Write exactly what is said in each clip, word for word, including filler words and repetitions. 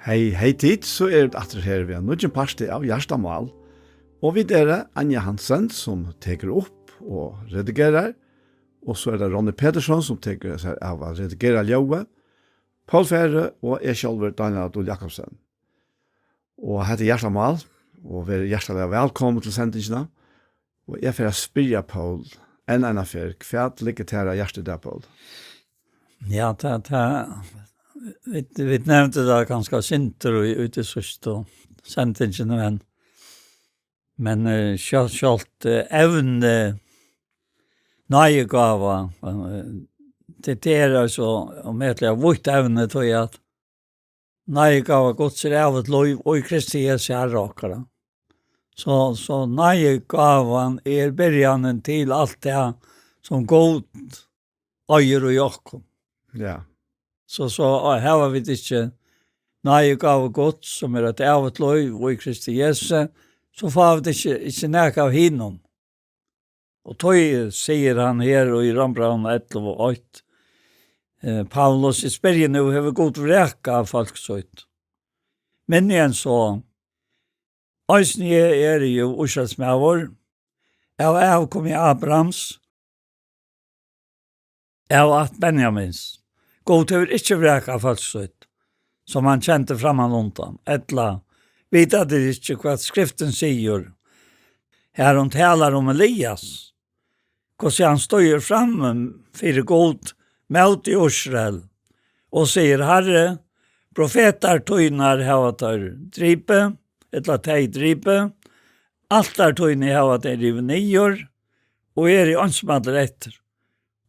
Hey, hey tit, so eru vit aftur her við ein nýggjan parti av Hjartamál. Og vit eru Anja Hansen, sum tekur upp og redigerar. Og so er tað Ronny Petersson, sum tekur sær av at redigera ljóðið. Poul Færø og eg sjálvur, Daniel Adol Jakobsen. Og hetta er Hjartamál, og verið hjartaliga vælkomin til sendingina. Og eg fer at spyrja Poul enn eina ferð, hvat liggur tær á hjarta í dag, Poul? Ja, tað, tað, vit, vit nevndu tað kanska sindur í, í tí síðstu sendingini, men, men, eh, sjálvt, sjálvt, eh, evnið náðigáva, eh, tað, tað er altso ómetaliga vítt evni, tí at náðigáva Guds er ævigt lív í Kristi Jesu Harra okkara. So, so náðigávan er byrjanin til alt tað sum Gud eigur í okkum. Ja. So, so, og hava vit ikki náðigávu Guds, sum er eitt ævigt lív í Kristi Jesu, so fáa vit ikki, ikki nakað av hinum. Og tí sigur hann her í Rómbrævinum ellivu og eitt, eh, Paulus, eg spyrji nú, hevur Gud vrakað fólk sítt? Minni enn so, eisini eg eri jú Ísraelsmaður, av avkomi Abrahams, av ætt Benjamins. Gud hevur ikki vrakað fólk sítt, sum hann kendi frammanundan. Ella vita tit ikki, hvat Skriftin sigur, har hon talar um Elias, hvussu hann stígur fram fyri Gud móti Ísrael og sigur: Harri, profetar tínar hava teir dripið, ella tey dripið, altar tíni hava tey rivið niður, og eg eri einsamallur eftir,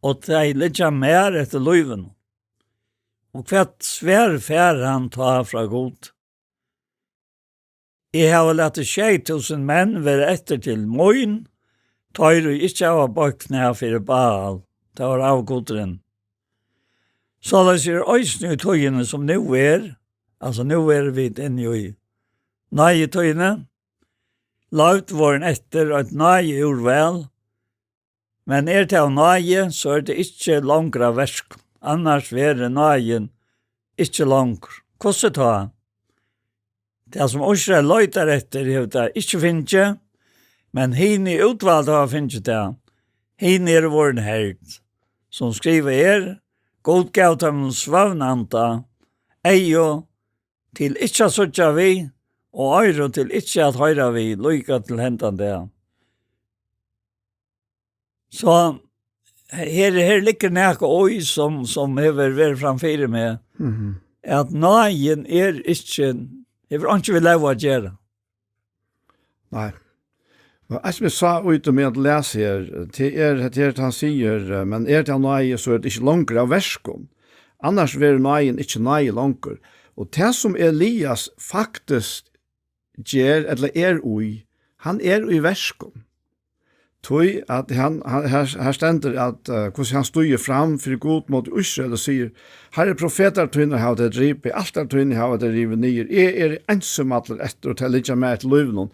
og tey liggja mær eftir lívinum. Og hvat svar fær hann tá frá Gud? Eg havi latið sjey túsund menn vera eftir til mín, teir ið ikki hava boygt knæ fyri Baal, tað var avgudurin. Soleiðis er eisini í tíðini sum nú er, altso nú eru vit inni í náðitíðini, loyvd vorðin eftir eitt náðiúrval, men er tað av náði, so er tað ikki longur av verkum, annars verður náðin ikki longur. Hvussu tá? Tað, sum Ísrael leitar eftir, hevur tað ikki fingið, men hini útvaldu hava fingið tað. Hini eru vorðin herd, sum skrivað er: Gud gav teimum svøvnanda, eygu til ikki at síggja við, og oyru til ikki at hoyra við, líka til hendan dag. So her, her liggur nakað í, sum, sum hevur verið framfyri meg, Mhm. at náðin er ikki, hevur einki við lóg at gera. Nei. Men eitt sum eg sá út um at lesa her, tað er, tað er, hann sigur, eh, men er tað av náði, so er tað ikki longur av verkum. Annars verður náðin ikki náði longur. Og tað sum Elias faktiskt ger, ella er í, hann er í verkum. Tí at hann, hann, her, her stendur at, eh, hvussu hann stígur fram fyri Gud móti Ísrael og sigur: Harri, profetar tínar hava tey dripið, altar tíni hava tey rivið niður. Eg eri einsamallur eftir, og tey liggja mær eftir lívinum.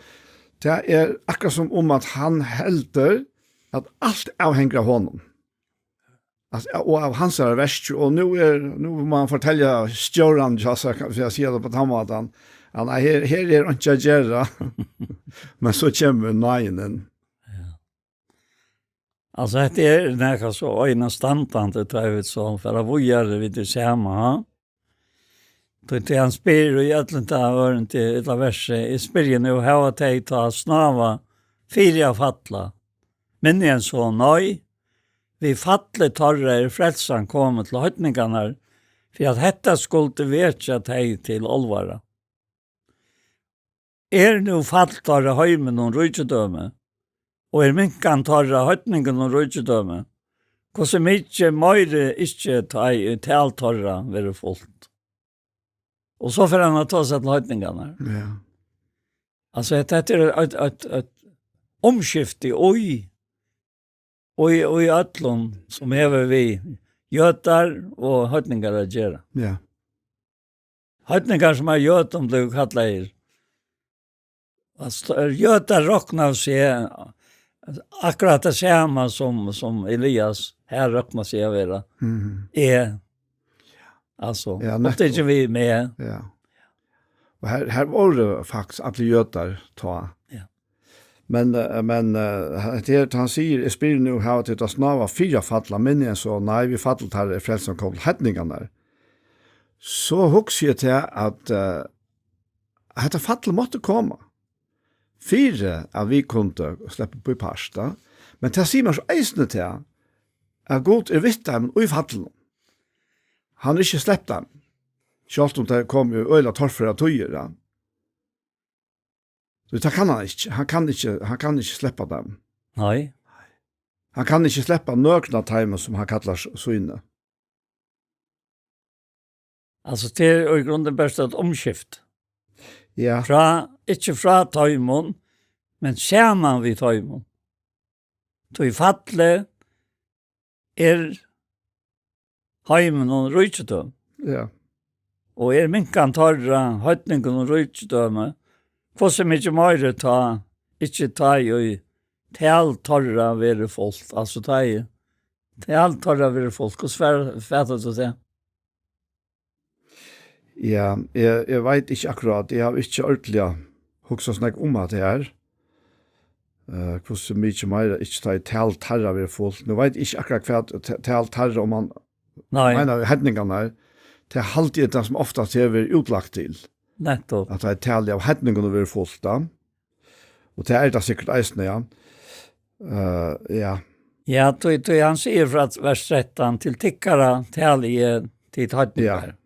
Tað er akkurát sum um at hann heldur at alt avhongur av honum. Altso, og av hansara verki, og nú er, nú má hann fortelja stjóran, ja, so kann, fyri at siga tað á tann mátan, at nei, her, her er einki at gera. Men so kemur náðin inn. Ja. Altso, hetta er nakað so einastandandi, tá vit so fara víðari við tí sama, ha? Tí, tí hann spyr í øllum tað ørindi, ella versi, eg spyrji nú, hava tey tá snáva fyri at falla? Minni enn so, nei, við falli teirra er frelsan komin til heidningarnar, fyri at hetta skuldi vekja tey til álvara. Er nú fall teirra heiminum ríkidømi, og er minkan teirra heidningunum ríkidømi, hvussu mikið meiri ikki tá ið tal teirra verður fult. Og so fer hann at tosa til heidningarnar. Ja. Altso, hetta, hetta er eitt, eitt, eitt umskifti í, í, í øllum, sum hevur við jødar og heidningar at gera. Ja. Heidningar, sum av jødum blivu kallaðir. Altso, jødar rokna seg akkurát tað sama sum, sum Elias her roknar seg at vera. Mhm. Er. Altso, Ja, nettopp. upptikin við meg. Ja. Og her, her vóru faktiskt allir jødar tá. Ja. Men, eh, men, eh, hetta her, hann sigur, "Eg spyr nú, hava tit tað snáva fyri at falla, minni enn so? Nei, vit falla, tá er frelsan komin til heidningarnar." So hugsi eg til at, eh, hetta fallið mátti koma, fyri at vit kundu sleppa upp í part, ja. Men tað sigur mær so eisini til, at Gud er við teimum í fallinum. Hann er ikki sleppt teimum. Sjálvt um tað kom í øgiliga torførar tíðir, ja. So tað kann hann ikki. Hann kann ikki, hann kann ikki sleppa teimum. Nei. Hann kann ikki sleppa nøkrum av teimum, sum hann kallar s-, síni. Altso, tað er í grunden bert eitt umskift. Ja. Frá, ikki frá teimum, men saman við teimum. Tí fallið er heiminum ríkidømi. Ja. Og er minkan teirra, heidningunum ríkidømi, hvussu mikið meiri tá, ikki tá ið tal teirra verður fult, altso tá ið tal teirra verður fult, hvussu fær-, fatar tú tað? Ja, eg, eg veit ikki akkurát, eg havi ikki ordiliga hugsað so nógv um hatta her. Eh, hvussu mikið meira, ikki tá ið tal teirra verður fult. Nú veit eg ikki akkurát hvat t-, tal teirra, um hann Nei. meinar heidningarnar, tað haldi eg tað sum oftast hevur verið útlagt til. Nettupp. At tá ið talið av heidningunum verður fult, ja. Og tað er tað sikkurt eisini, ja. Eh, ja. Ja, tí, tí hann sigur frá vers trettan, "Til tykkara tali eg tit heidningar. Ja.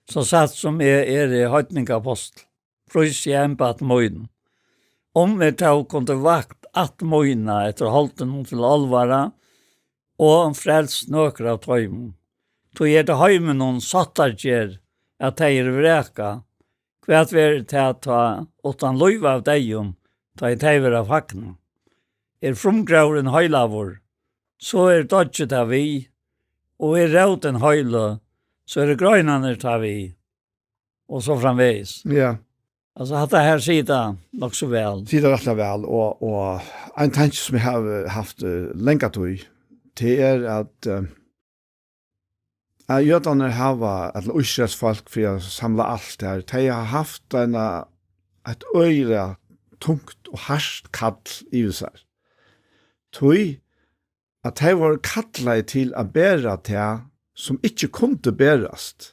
So satt sum eg eri heidningapostur, prísi eg embætti mín. Um eg tó kundi vakt ætt mína eftir holdinum til álvara, og frelst nøkur av teimum. Tí er tað heiminum sáttargerð, at tey eru vrakað. Hvat verður tað tá uttan lív av deyðum, tá ið tey verða fagnað? Er frumgróðurin heilagur, so er doyggið tað við, og er rótin heiløg, so eru greinarnir tað við." Og so framvegis. Ja. Altso, hatta her sigur tað nokk so væl. Sigur tað rættiliga væl, og, og ein tanki sum eg havi havt, eh, langa tíð, tað er at, eh, at jødarnir hava, ella Ísraels fólk, fyri at samla alt her, tey hava havt eina, eitt øgiliga tungt og hart kall yvir sær. Tí at tey vóru kallaði til at bera tað, sum ikki kundi berast,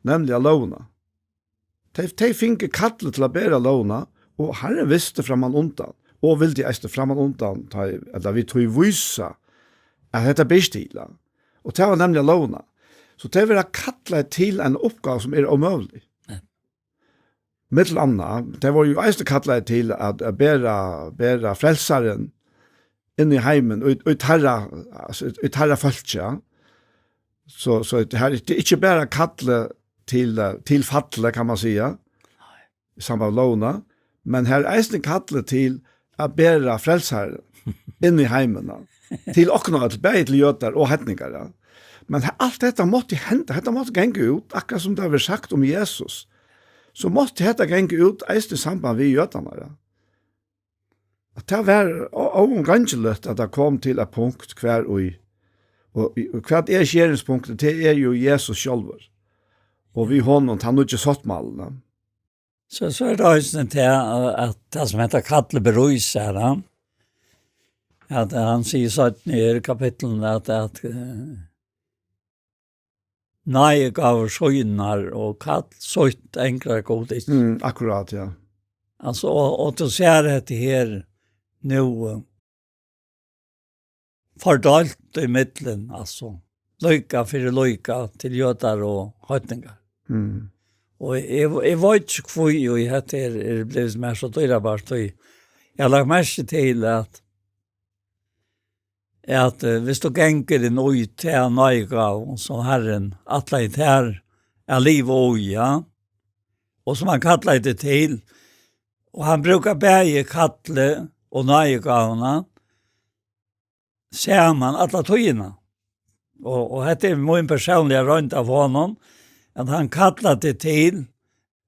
nemliga lógina. Tey, tey fingu kallið til at bera lógina, og Harrin visti framman undan, og vildi eisini framman undan, tá, ella við tí vísa, at hetta ber ikki til, ja. Og tað var nemliga lógina. So tey verða kallaði til eina uppgávu, sum er ómøgulig. Ja. Millum annað, tey vóru jú eisini kallaði til at, at bera, bera frelsaran inn í heimin, í, í teirra, altso, í teirra fólki, ja. So, so tað her, tað er ikki bara kallið til, eh, til fallið, kann man siga, í samband við lógina, men her er eisini kallið til at bera frelsaran inn í heimin, ja. Til okkum øll, bæði til jødar og heidningar, ja. Men he-, alt hetta mátti henda, hetta mátti ganga út, akkurát sum tað verður sagt um Jesus. So mátti hetta ganga út eisini í samband við jødarnar, ja. At tað var ó-, óumgangiliga, at tað kom til eitt punkt hvar í, og í, og hvat er skeringspunktið? Tað er jú Jesus sjálvur. Og við honum, tann nýggi sáttmálin, ja. So, so er tað eisini tað, at tað sum hetta kallið berísar, ja. At hann sigur seinni í kapitlinum at, at, eh, náðigávur sínar og kall sítt angrar Gud ikki. Mm, akkurát, ja. Altso, og, og tú sær hetta her nú, eh, fordeilt í millum, altso, líka fyri líka til jødar og heidningar. Mm. Og eg, eg veit ikki hví, og hetta er, er blivið mær so dýrabart, tí eg havi lagt merki til at, at, eh, viss tú gongur inn í ta náðigávu, sum Harrin ætlaði tær at liva í, ja, og sum hann kallaði teg til, og hann brúkar bæði kallið og náðigávuna, saman alla tíðina. Og, og hetta er mín persónliga roynd av honum, at hann kallar teg til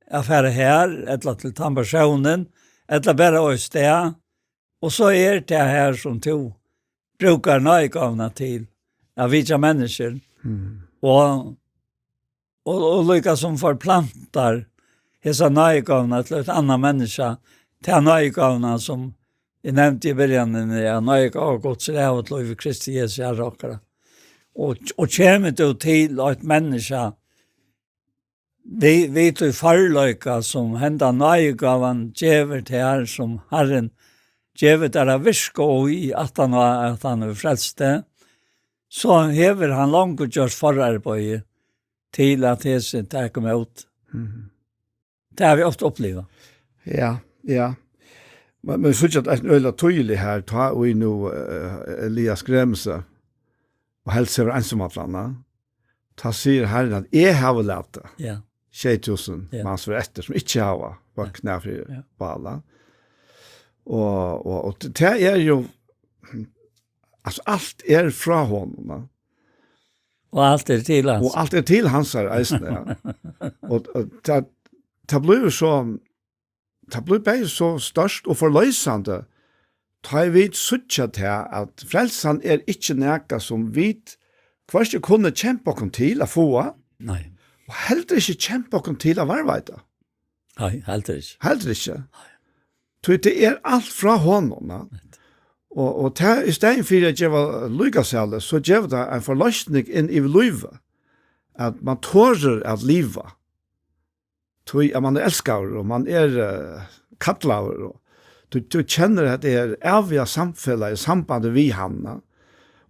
at fara har, ella til tann persónin, ella bara á eitt stað, og so er tað har sum tú brúkar náðigávuna til at vitja menniskjur. Mm. Og og, og líka sum forplantar hesa náðigávuna til eitt annað menniskja, ta náðigávuna, sum eg nevndi í byrjanini, ja, náðigáva Guds er ævigt lív í Kristi Jesu Herra okkara. Og, og kemur tú til eitt menniskja, við, við tí førleika, sum henda náðigávan gevur tær, sum Harrin gevur tær at virka í, aftan á at hann hevur frelst teg, so hevur hann longu gjørt forarbeiði til at hesi taka ímót. Mhm. Tað hava vit ofta upplivað. Ja, ja. Men, men síggja, at eitt øgiliga týðiligt her, tá ið nú, eh, Elias gremur seg, og helst hevur einsamallan, tá sigur Harrin, at eg havi latið Ja. sjey túsund Ja. mans vera eftir, sum ikki hava vøkt knæ fyri Ja. Baala. Og, og, og tað er jo, altså, alt er frá honum, va? Og alt er til hans. Og alt er til hans her, eisini, ja. Og, og tað, tað blívur so, tað blívur bæði so stórt og forloysandi, tá ið vit síggja tað, at frelsan er ikki nakað, sum vit hvørki kunnu kempa okkum til at fáa, Nei. og heldur ikki kempa okkum til at varðveita. Nei, heldur ikki. Heldur ikki. Tí tað er alt frá honum, ja. Og, og tað, í staðin fyri at geva líkasæli, so gevur tað ein forloysning inn í lívið, at man torir at liva. Tí at man er elskaður, og man er, eh, kallaður, og tú, tú kennir at tað er æviga samfelag í sambandi við hann, ja.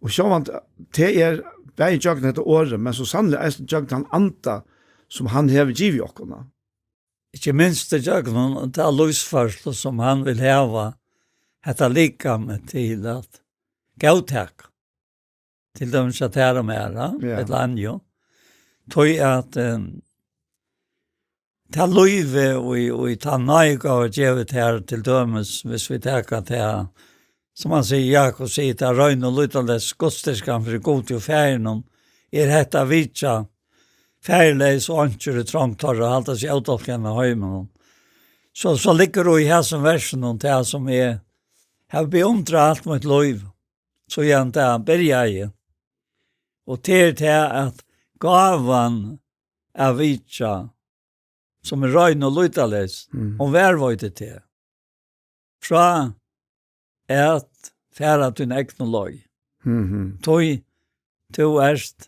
Og sjálvandi, tað er bæði gjøgnum hetta orðið, men so sanniliga eisini gjøgnum tann anda, sum hann hevur givið okkum, ja. Ikki minst í gjøgnum ta lívsførslu, sum hann vil hava hetta likamið til at góðtaka. Til dømis at tær og mær, ja, Ja. ella Anju. Tí at, eh, ta lívið og í, og í ta náðigávu gevur tær til dømis, hvis vit taka tað, sum hann sigur, Jakob sigur, ta rein og lýtaleysa gudsdýrkan fyri Gudi og Faðirinum, er hetta at vitja faðirleys og einkjur í trongd teirra, halda seg ódálkaðar av heiminum. So, so liggur í hesum versunum tað, sum eg havi beundrað alt mítt lív, síðan tað byrjaði. Og tað er tað, at gávan at vitja, sum er rein og lýtaleys, Mm. hon varðveitir teg frá at fara tína egnu leið. Mhm. Tí tú ert,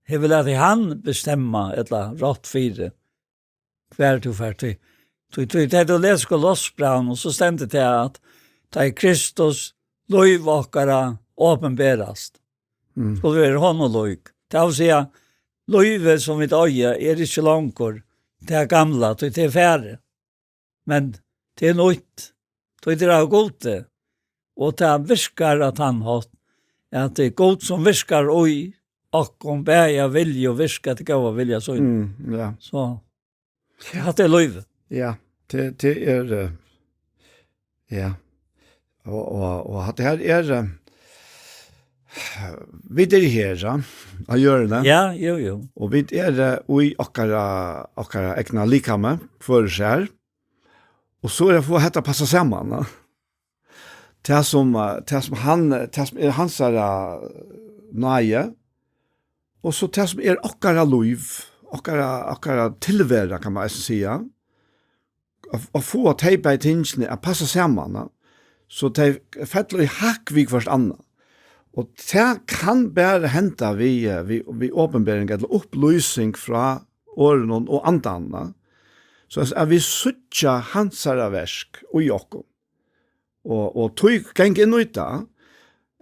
hevur latið hann bestemma ella rátt fyri, hvar tú fert. Tí, tí, tí, tá tú lesur Kolossebrævið, og so stendur tað, at tá ið Kristus lív okkara opinberast, Mm. skulu vit vera honum lík. Tað vil siga, lívið sum vit eiga er ikki longur tað gamla, tí tað er farið. Men tað er nýtt, tí tað er av Gudi. Og tað virkar á tann hátt, at tað er Gud sum virkar í okkum, bæði av vilja og virka til góða vilja sín. Mm, ja. So, hatta er lívið. Ja, tað, tað er, eh, ja. Og, og, og hatta her er, eh, vit eru her, ja, á jørðini. Ja, jú, jú. Og vit eru, eh, í okkara, okkara egna likami, hvør sær. Og so er at fáa hetta at passa saman, ja. Tað sum, eh, tað sum hann, tað sum er hansara náði, og so tað sum er okkara lív, okkara, okkara tilvera, kann man eisini siga, at, at fáa tey bæði tingini at passa saman, ja. So tey fella í hakk við hvørt annað. Og tað kann bara henda við, eh, við, við opinbering ella upplýsing frá orðinum og andanum, ja. So at, at vit síggja hansara verk í okkum. Og, og tí ganga inn í tað.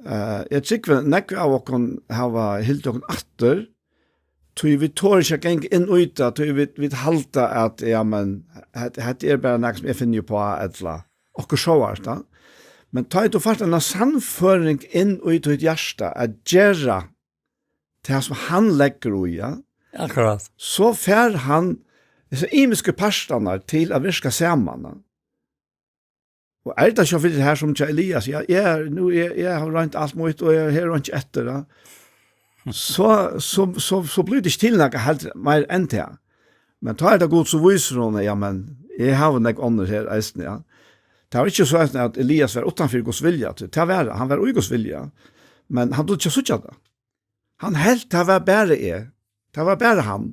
Eh, eg trúgvi, nógv av okkum hava hildið okkum aftur, tí vit tora ikki at ganga inn í tað, tí vit, vit halda at, ja, men, hetta, hetta er bara nakað sum eg finni uppá, ella okkurt sovorðið, ja. Men tá ið tú fært eina sannføring inn í títt hjarta at gera tað sum hann leggur í, ja, Akkurát. so fær hann hesar ymisku partarnar til at virka saman, ja. Og er tað so fyri her sum hjá Elias, ja, eg er, nú, eg, eg havi roynt alt mítt, og eg, her er einki eftir, ja. So, so, so, so blívur tað ikki til nakað heldur meir enn tað. Men tá er tað Gud, so vísir hon, ja, men eg havi nógv onnur her eisini, ja. Tað var ikki so, at Elias var uttanfyri Guds vilja, tí tað var, hann var í Guds vilja. Men hann dugdi ikki at síggja tað. Hann helt, tað var bara eg. Tað var bara hann.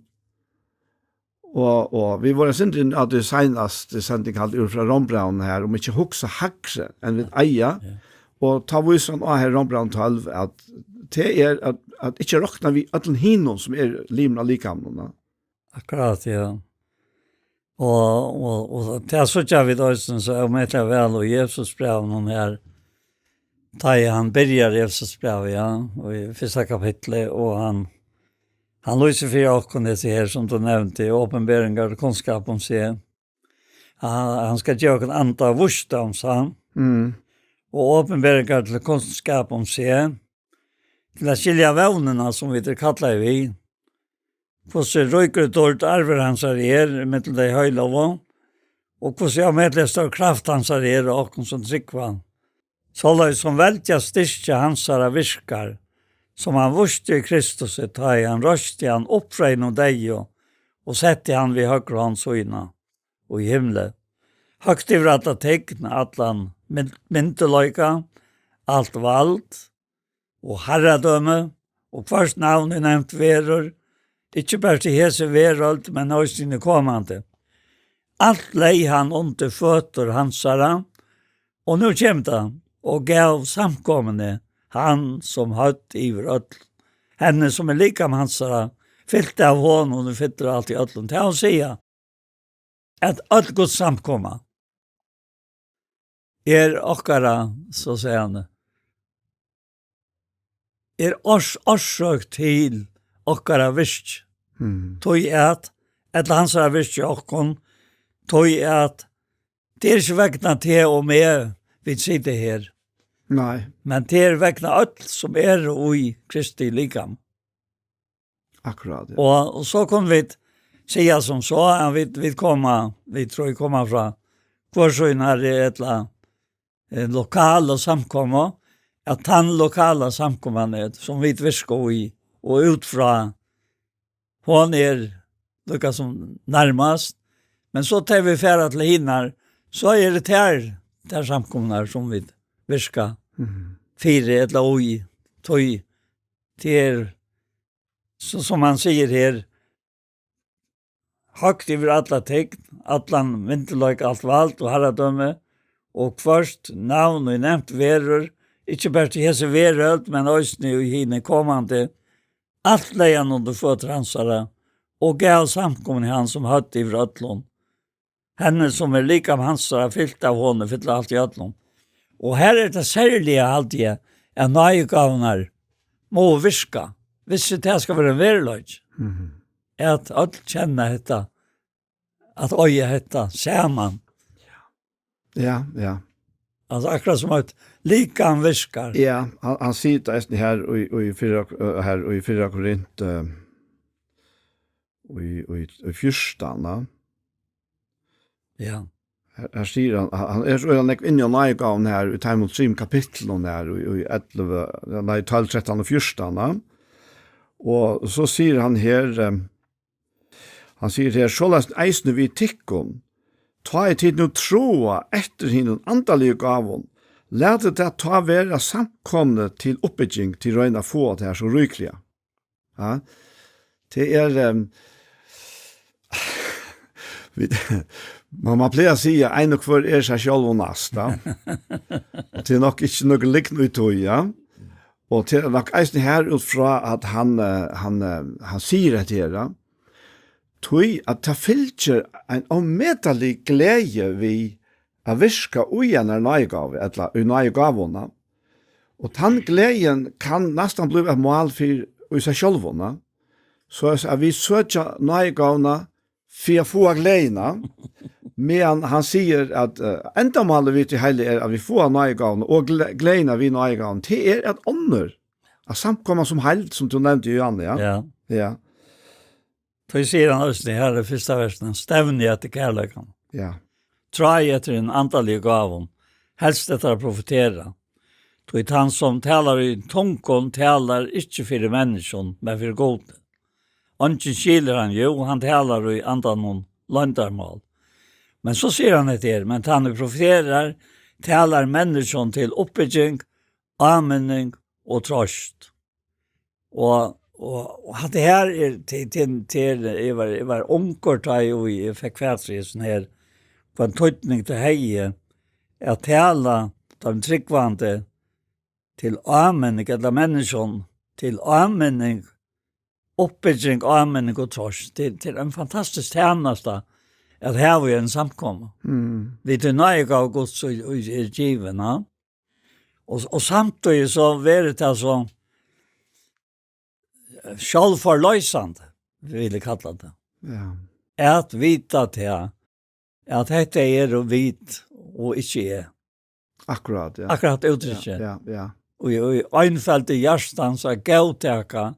Og, og vit vóru eitt sindur inni á tí seinast, í sending, haldi eg, frá Rómbrævinum her, um ikki hugsa hægri enn vit eiga. Ja. Og tá vísir hann á her Rómbrævinum tólv, at tað er at, at ikki rokna við øllum hinum sum eru limir av likamnum, ja. Akkurát, ja. Og, og, og tað síggja vit eisini so ómetaliga væl í Efesusbrævinum her. Tá ið hann byrjar Efesusbrævið, ja, og í fyrsta kapitli, og hann, hann lýsir fyri okkum hesi her, sum tú nevndi, opinberingar og kunnskap um seg. Hann, hann skal geva okkum anda vísdóms, ha? Mm. Og opinberingar til kunnskap um seg, til at skilja vónina, sum vit eru kallaðir við, hvussu ríkur dýrd arvur hansara er millum tey heilagu, og hvussu ómetaliga stór kraft hansara er á okkum, sum trúgva. Soleiðis sum veldiga styrki hansara virkar, sum hann vísti í Kristusi, tá ið hann reisti hann upp frá hinum deyðu og setti hann við høgru hond sína í himli. Høgt yvir alla tign, allan mynd-, myndugleika, alt vald og harradømi, og hvørt navn er nevnt verður, ikki bert í hesi verøld, men eisini í komandi. Alt legði hann undir føtur hansara, og nú kemur tað, og gav samkomuni hann sum høvd yvir øll, henni sum er likam hansara, fylt av honum og fyllir alt í øllum. Tað vil siga, at øll Guds samkoma er okkara, so sigur hann, er ors-, orsøk til okkara virki. Mm. Tí at, ella hansara virki í okkum, tí at tað er ikki vegna teg og meg vit sita her. Nei. Men tað er vegna øll sum eru í Kristi likam. Akkurát, ja. Og, og so kunnu vit siga sum so, at vit, vit koma, vit trý koma frá hvør sínari ella, eh, lokala samkomu, at tann lokala samkoman er, sum vit virka í, og út frá, hon er líka sum nærmast, men so tá vit fara til hinar, so eru tær, tær samkomurnar, sum vit virka Mhm. fyri ella í, tí tað er, so, sum hann sigur her, høgt yvir alla tign, allan myndugleika, alt vald og harradømi, og hvørt navn, ið nevnt verður, ikki bert í hesi verøld, men eisini í hini komandi, alt legði hann undir føtur hansara, og gav samkomuni hann sum høvd yvir øllum. Henni, sum er likam hansara, fylt av honum, fyllir alt í øllum. Og her er tað serliga, haldi eg, at náðigávurnar mugu virka, hvis tað skal vera ein veruleiki. Mhm. At øll kenna hetta, at eiga hetta saman. Ja, ja. Altso, akkurát sum eitt likam virkar. Ja, hann, hann sigur tað eisini her í, í fyrra, eh, her í fyrra Korint, eh, í, í, í fjúrtan, ja. Ja. Her, her sigur hann, hann, hann er so, er hann nógv inni á náðigávum her í teimum trimum kapitlunum her, í, í ellivu, nei, tólv, trettan og fjúrtan, ja. Og so sigur hann her, eh, hann sigur her, soleiðis eisini við tykkum, tá ið tit nú tráa eftir hinum andaligu gávum, latið tað tá vera samkomuni til uppbygging, tit royna at fáa tað her so ríkliga. Ja. Tað er, ehm, vit, man, man plagar at siga, ein og hvør er sær sjálvum næst, ja. Og tað er nokk ikki nøkur lygn í tí, ja. Og tað er nokk eisini her út frá at hann, eh, hann, eh, hann sigur hetta her, ja. Tí at tað fylgir ein ómetalig gleði við at virka í einari náðigávu, ella í náðigávuna. Og tann gleðin kann næstan blíva eitt mál fyri í sær sjálvum, ja. So at, at vit søkja náðigávuna fyri at fáa gleðina, meðan hann sigur at, eh, endamálið við tí heila er at vit fáa náðigávuna og gle-, gleðina við náðigávuna. Tað er at onnur, at samkoman sum heild, sum tú nevndi, Johanne, ja. Ja. Ja. Tí sigur hann eisini her í fyrsta versinum, stevnið eftir kærleikanum. Ja. Tráið eftir hinum andaligu gávum, helst eftir at profetera. Tí tann sum talar í tungum, talar ikki fyri menniskjum, men fyri Gud. Eingin skilur hann jú, hann talar í andanum loyndarmál. Men so sigur hann hetta her, men tann ið profeterar, talar menniskjum til uppbygging, áminning og trøst. Og Og, og hatta her er til, til, til, eg var, eg var ungur, tá eg, eg fekk fatt í hesum her, hvat ein týdning tað hevði, at tala teimum trúgvandi til áminning, ella menniskjum til áminning, uppbygging, áminning og trøst. Til, til ein fantastisk tænasta at hava í ein samkomu. Mm. Við tí náðigávu Guds, ið, ið er givin, ja. Og, og samtíðis so verður tað so sjálvforloysandi, vil eg kalla tað. Ja. At vita tað, at hetta eru vit og ikki eg. Akkurát, ja. Akkurát úttrykki. Ja, ja, ja. Og í, og í einfeldi hjartans at góðtaka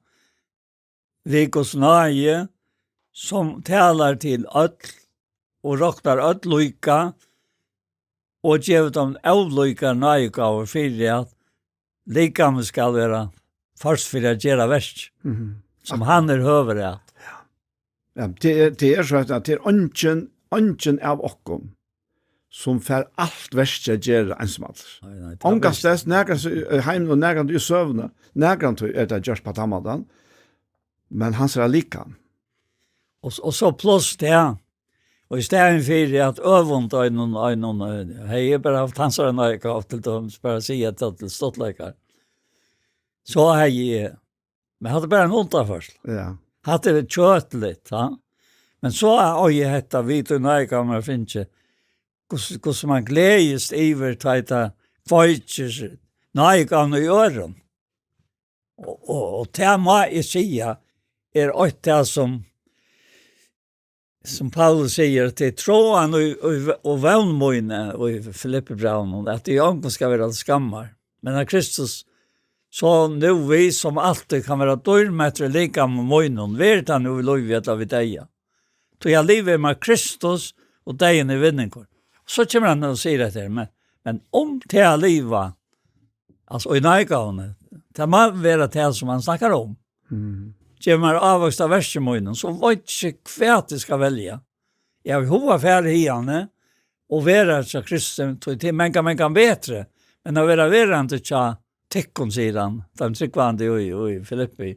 við Guds náði, sum talar til øll og roknar øll líka, og gevur teimum ólíkar náðigávur fyri, at likamið skal vera ført fyri at gera verk, mhm, sum hann er høvur at. Ja, tað er, tað er so, at tað er eingin, eingin av okkum, sum fær alt verkið at gera einsamallur. Nei, nei, tað er ongastaðni, nakran s-, í heiminum og nakran í søguni, nakrantíð er tað gjørt á tann mátan, men hansara likam. Og s-, og so pluss tað, og í staðin fyri at øvunda einum, einum, eh, hevði eg bara havt hansara náðigávu, til dømis, bara siga tað til stuttleika, so hevði eg, men hatta er bara ein undanførsla. Ja. Hatta er kjøtligt, ja. Men so er, og eg hetta, vit og náðigávurnar fingu, hvussu, hvussu man gleðist yvir, tá ið tað kveikir náðigávuna í øðrum. Og, og, og tað má eg siga, er eitt tað sum, sum Paulus sigur, at tað er tráan í, í, og vón mín, eh, í Filippibrævinum, at tað í ongum skal vera til skammar. Men at Kristus so nú við sum altíð kann vera dýrmætur í likami mínum, veri tað nú við lívi ella við deyða. Tí at liva er mær Kristus, og deyðin er vinningur. So kemur hann og sigur hetta her, men, men um tað at liva, altso í náðigávuni, tað má vera tað sum hann snakkar um. Mm. Gev mær ávøkst av verki mínum, so veit eg ikki hvat eg skal velja. Eg havi hug at fara hiðani og vera hjá Kristi, tí tað er mangan, mangan betri, enn at vera verandi hjá tykkum, sigur hann, teimum trúgvandi í, í Filippi.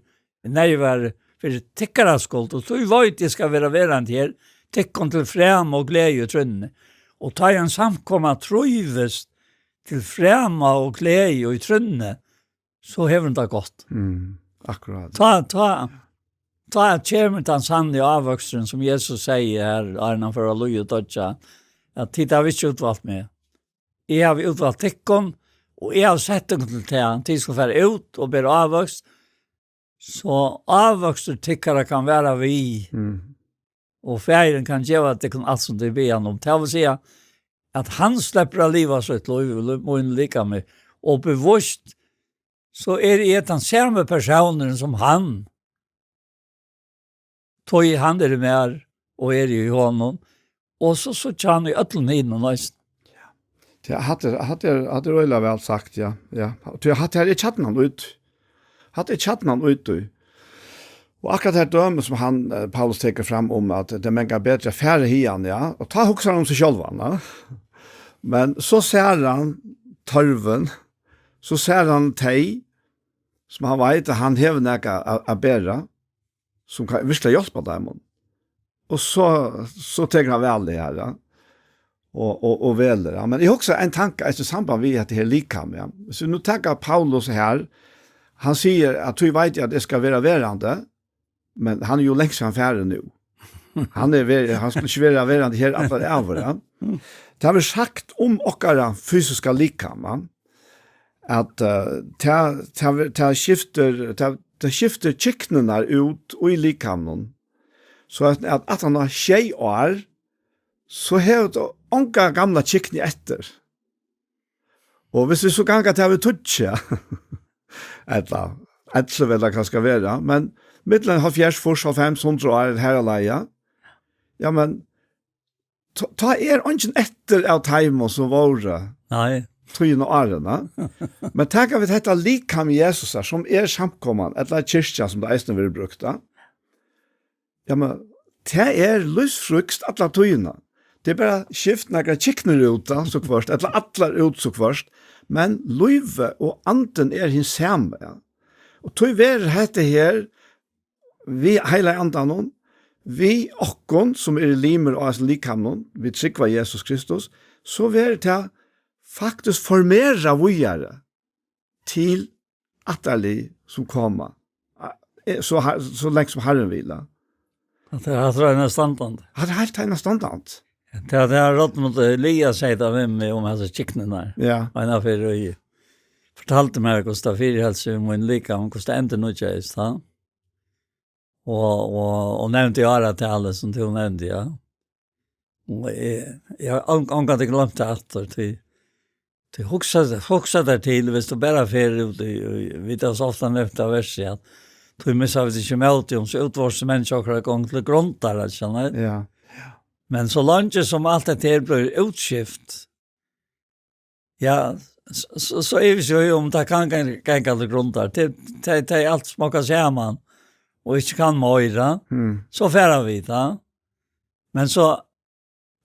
Neyvari fyri tykkara skuld, og tí veit eg skal vera verandi her, tykkum til frama og gleði í trúnni. Og tá ein samkoma trívist til frama og gleði í trúnni, so hevur hon tað gott. Mm, akkurát. Tá, tá, tá kemur tann sanni ávøksturin, sum Jesus segði her, áðrenn hann fór at líða og doyggja, at tit hava ikki útvalt meg. Eg havi útvalt tykkum, og eg havi sett tykkum til tað, tit skulu fara út og bera ávøkst, so ávøkstur tykkara kann vara við, mm, og Faðirin kann geva tykkum alt, sum tit biðja hann um. Tað vil siga, at hann sleppur at liva sítt lív í lí-, mínum likami, og bevíst, so eri eg tann sami persónurin sum hann, tí hann er í mær, og eg eri í honum, og so síggja hann í øllum hinum eisini. Ja. Ja, hatta er, hatta er, hatta er øgiliga væl sagt, ja. Ja. Tí hatta her er kjarnin út. Hatta er kjarnin út í. Og akkurát tað her dømi sum hann, eh, Paulus tekur fram um, at tað er mangan betri at fara hiðani, ja. Og tá hugsar hann um seg sjálvan, ja. Men so sær hann tørvin, so sær hann tey, sum hann veit at hann hevur nakað at, at bera, sum kann virkuliga hjálpa teimum. Og so, so tekur hann væl tað her, ja. Og, og, og velur, ja. Men eg hugsi ein tanka, eisini í samband við hetta her likam, ja. Viss vit nú taka Paulus her, hann sigur at, tí veit eg at eg skal vera verandi, men hann er jú langt síðan farin nú. Hann er ver-, hann skal ikki vera verandi her allar ævir, ja. Tað verður sagt um okkara fysiska likam, ja, at, eh, tað, tað, tað skiftir, tað, tað skiftir kyknurnar út í likamnum. So at, at aftan á sjey ár, so hevur tú onga gamla kyknu eftir. Og viss vit so ganga tað við tíggju, ella ellivu, ella hvat skal vera, men millum hálvfjerðs, fýrs, hálvfems, hundrað ár, har at leiða. Ja, men tá, tá er eingin eftir av teimum sum vóru, nei, tíðina og árini. Men taka vit hetta likam Jesusar, sum er samkoman, ella kirkjan, sum tað eisini verður brúkt, ja. Ja, men tað er lívsfrískt alla tíðina. Tað er bara skift nakrar kyknur út, ja, so hvørt, ella allar út so hvørt, men lívið og andin er hin sami, ja. Og tí verður hetta her við Heilaga Andanum, við okkum, sum eru limir á hesum likamnum, vit trúgva Jesus Kristus, so verður tað faktiskt formerað víðari til ættarlið sum koma. Eh, so har-, so langt sum Harrin vil, ja. At tað er heilt einastandandi. At tað er heilt einastandandi. Tað, tað er Rodmund Elias segði tað við meg um hesar kyknurnar. Ja. Og hann har fyri og fortaldi mær, hvussu tað fyrihelst við mín likam, hvussu tað endurnýggjaðist, ha? Og, og, og nevndi áratalið, sum tú nevndi, ja. Og eg, eg havi ong-, ongantíð gloymt tað aftur, tí, tí hugsa, hugsa tær til, viss tú bara fer út í, í, vit hava so ofta nevnt tað versið, at tí missa vit ikki mótið, um so útvortis menniskja okkara gongur til grundar, at skilja. Ja. Men so leingi sum alt hetta her blívur útskift, ja, so, so, so ivist eg í, um tað kann ganga, ganga til grundar. Tað, tað, tað er alt smokkað saman, og ikki kann meira. Mm. So fara vit, ja. Men so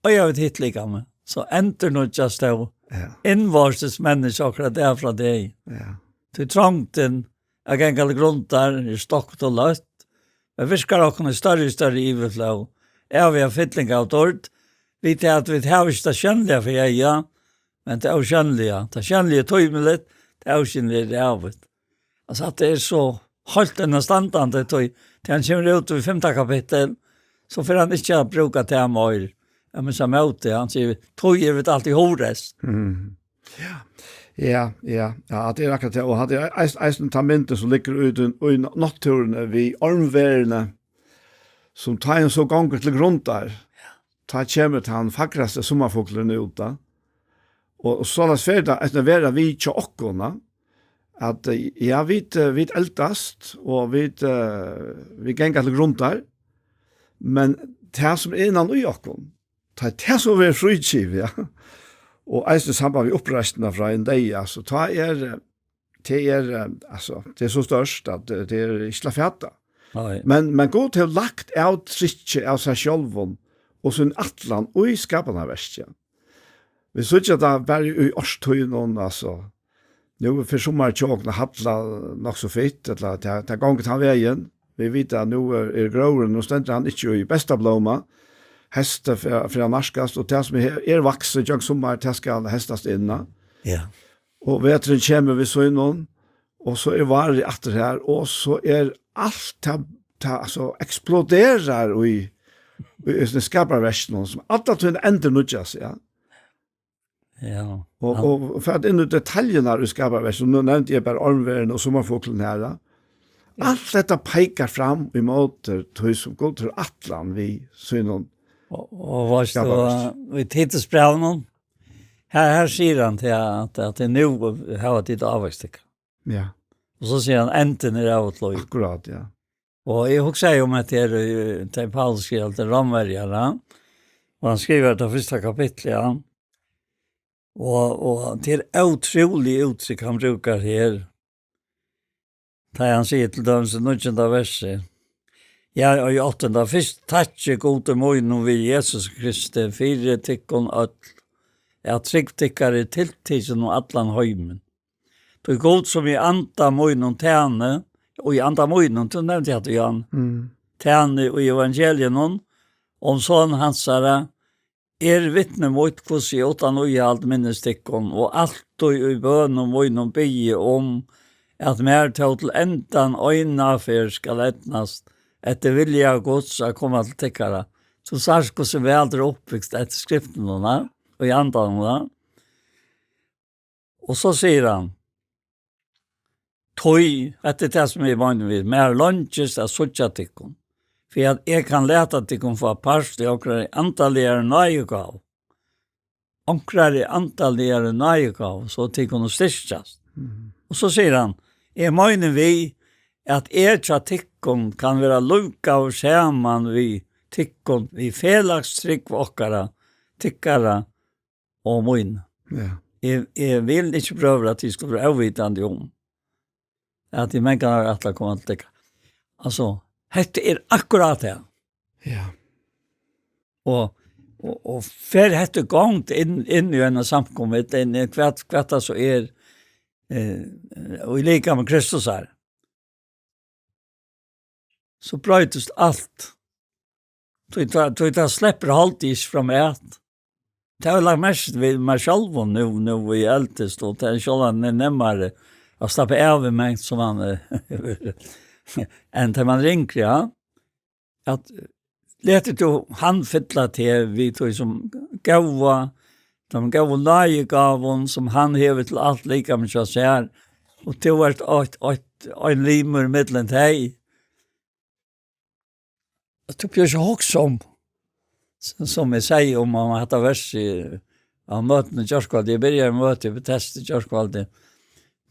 eiga vit hitt likam, so endurnýggjast tó. Ja. Innvortis menniskja okkara dag frá degi. Ja. Tí trongdin at ganga til grundar er støðug og løtt, men virkar okkum í størri og størri yvirflóð, av fyllingini av dýrd, við tí at vit hava ikki tað sjónliga fyri eyga, men tað ósjónliga. Tað sjónliga er tímiligt, tað ósjónliga er ævigt. Altso, at tað er so heilt einastandandi, tí, tí hann kemur út í fimta kapittul, so fer hann ikki at brúka tað meir. Eg minnist hann móti, hann sigur, "Tí eru vit altíð hugreystir." Mm. Ja. Ja, ja, ja, at tað er akkurát tað, og at tað er eis-, eisini tann myndin, sum liggur úti í, í náttúruni við ormverini, sum tá ein so gongur til grundar, tá kemur tann fagrasti summarfuglurin út, tá. Og, og soleiðis fer tað at vera við hjá okkum, tá. At, eh, ja, vit, eh, vit eldast, og vit, eh, vit ganga til grundar, men tað sum er innan í okkum, tá tað so verður frígivið, ja. Og eisini í samband við uppreisnina frá hinum deyða, altso, tá er, eh, tað er, eh, altso, tað er so stórt, at, eh, tað er ikki til at fata. Nei. Men, men Gud hevur lagt avtrykk av sær sjálvum og sín ætlan í skapanarverkið. Vit síggja tað bara í árstíðunum, altso. Nú fer summarið hjá okkum at halla nokk so fitt, ella tað, tað gongur tann vegin. Vit vita, at nú er, er gróðurin, nú stendur hann ikki í besta blóma. Heystið fer, fer at nærkast, og tað sum er, er vaksið gjøgnum summarið, tað skal heystast inn, ja. Ja. Og veturin kemur við sínum, og so er várið aftur her, og so er alt tað, tað, altso, eksploderar í, í, í skapanarverkinum, sum alla tíðina endurnýggjar seg, ja. Ja. Og, og fara inn í detaljurnar í skapanarverkinum, nú nevndi eg bara ormverini og summarfuglin her, ja. Ja. Alt hetta peikar fram ímóti tí, sum Gud hevur ætlan við sínum. Og, og veitst tú, skapanarverki. Í Titusbrævinum, her, her sigur hann til at, at tað er nú hava tit ávøkst tykkara. Ja. Og so sigur hann, endin er av og til. Akkurát, ja. Og eg hugsaði um hetta her, eh, tá Paulus skrivar til Rómverjar, ja. Og hann skrivar tað fyrsta kapitlið, ja. Og, og tað er ótrúligt úttrykk hann brúkar her. Tá hann sigur til dømis í níggjunda versi, ja, og í áttunda, fyrst takki Gudi mínum við Jesus Kristi fyri tykkum øll, at trúgv tykkara er tiltikin um allan heimin. Tí Gud, sum í anda mínum tæni, og í anda mínum, tú nevndi hatta, Jan, mm, tæni í evangeliinum, um Son hansara, er vitni mítt, hvussu eg uttan íhald minnist tykkum, og altíð í bønum mínum biði um, at mær tó til endan eina ferð skal eydnast, eftir vilja Guds, at koma til tykkara. Tú sært, hvussu væl tað er uppbygt eftir skriftunum, og í andanum, ja. Og so sigur hann, tí, hetta er tað, sum eg meini við, mær leingist at síggja tykkum, fyri at eg kann lata tykkum fáa part í onkrari andaligari náðigávu. Onkrari andaligari náðigávu, so tit kunnu styrkjast. Mhm. Og so sigur hann, eg meini við, at eg hjá tykkum kann vera lívgaður saman við tykkum, við felags trúgv okkara, tykkara og mín. Ja. Eg, eg vil ikki, brøður, at tit skulu vera óvitandi um, at eg mangan havi ætlað at koma til tykkara. Altso, hetta er akkurát tað. Ja. Og, og, og fer hetta í gongd inn, inn í eina samkomu, inn í hvat, hvat tað so er, eh, og í likami Kristusar. so broytist alt. Tí tað, tí tað sleppur hálvt ikki fram at. Tað er lagt merki við mær sjálvum nú, nú í eldist, og tað er sjálvandi nemmari at slappa av í mengt sum man, eh, enn tá man er yngri, ja. At letur tú hann fylla teg við tí sum góða, tí sum góðu náðigávum sum hann hevur til alt likamið hjá sær, og tú ert eitt, eitt, ein limur millum tey, at tú blívur so hugsa um, s-, sum eg sigi um, um hetta versið á møtinum í gjárkvøldið. Eg byrjaði møtið við testi í gjárkvøldið.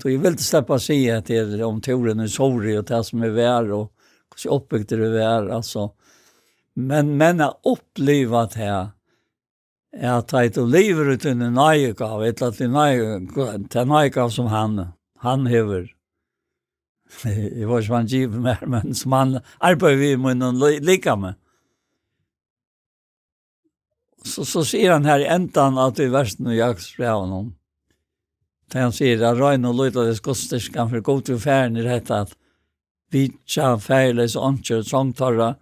So eg vildi sleppa at siga at tað er um túrin í Suðuroy og tað sum er var og hvussu uppbygdur er var, altso. Men, men at uppliva tað, at tá tú livir út í náðigávu, ella til náði-, ta náðigávu sum hann, hann hevur. Eg veit ikki, um hann gevur mær, men sum hann arbeiðir við í mínum li-, likami. So, so sigur hann her í endan av tí versinum í Jakobsbrævinum, tá hann sigur, at rein og lýtaleyst Guds styrkan fyri Gud og Faðirin er hetta, at vitja faðirleysa einkjur og trong teirra,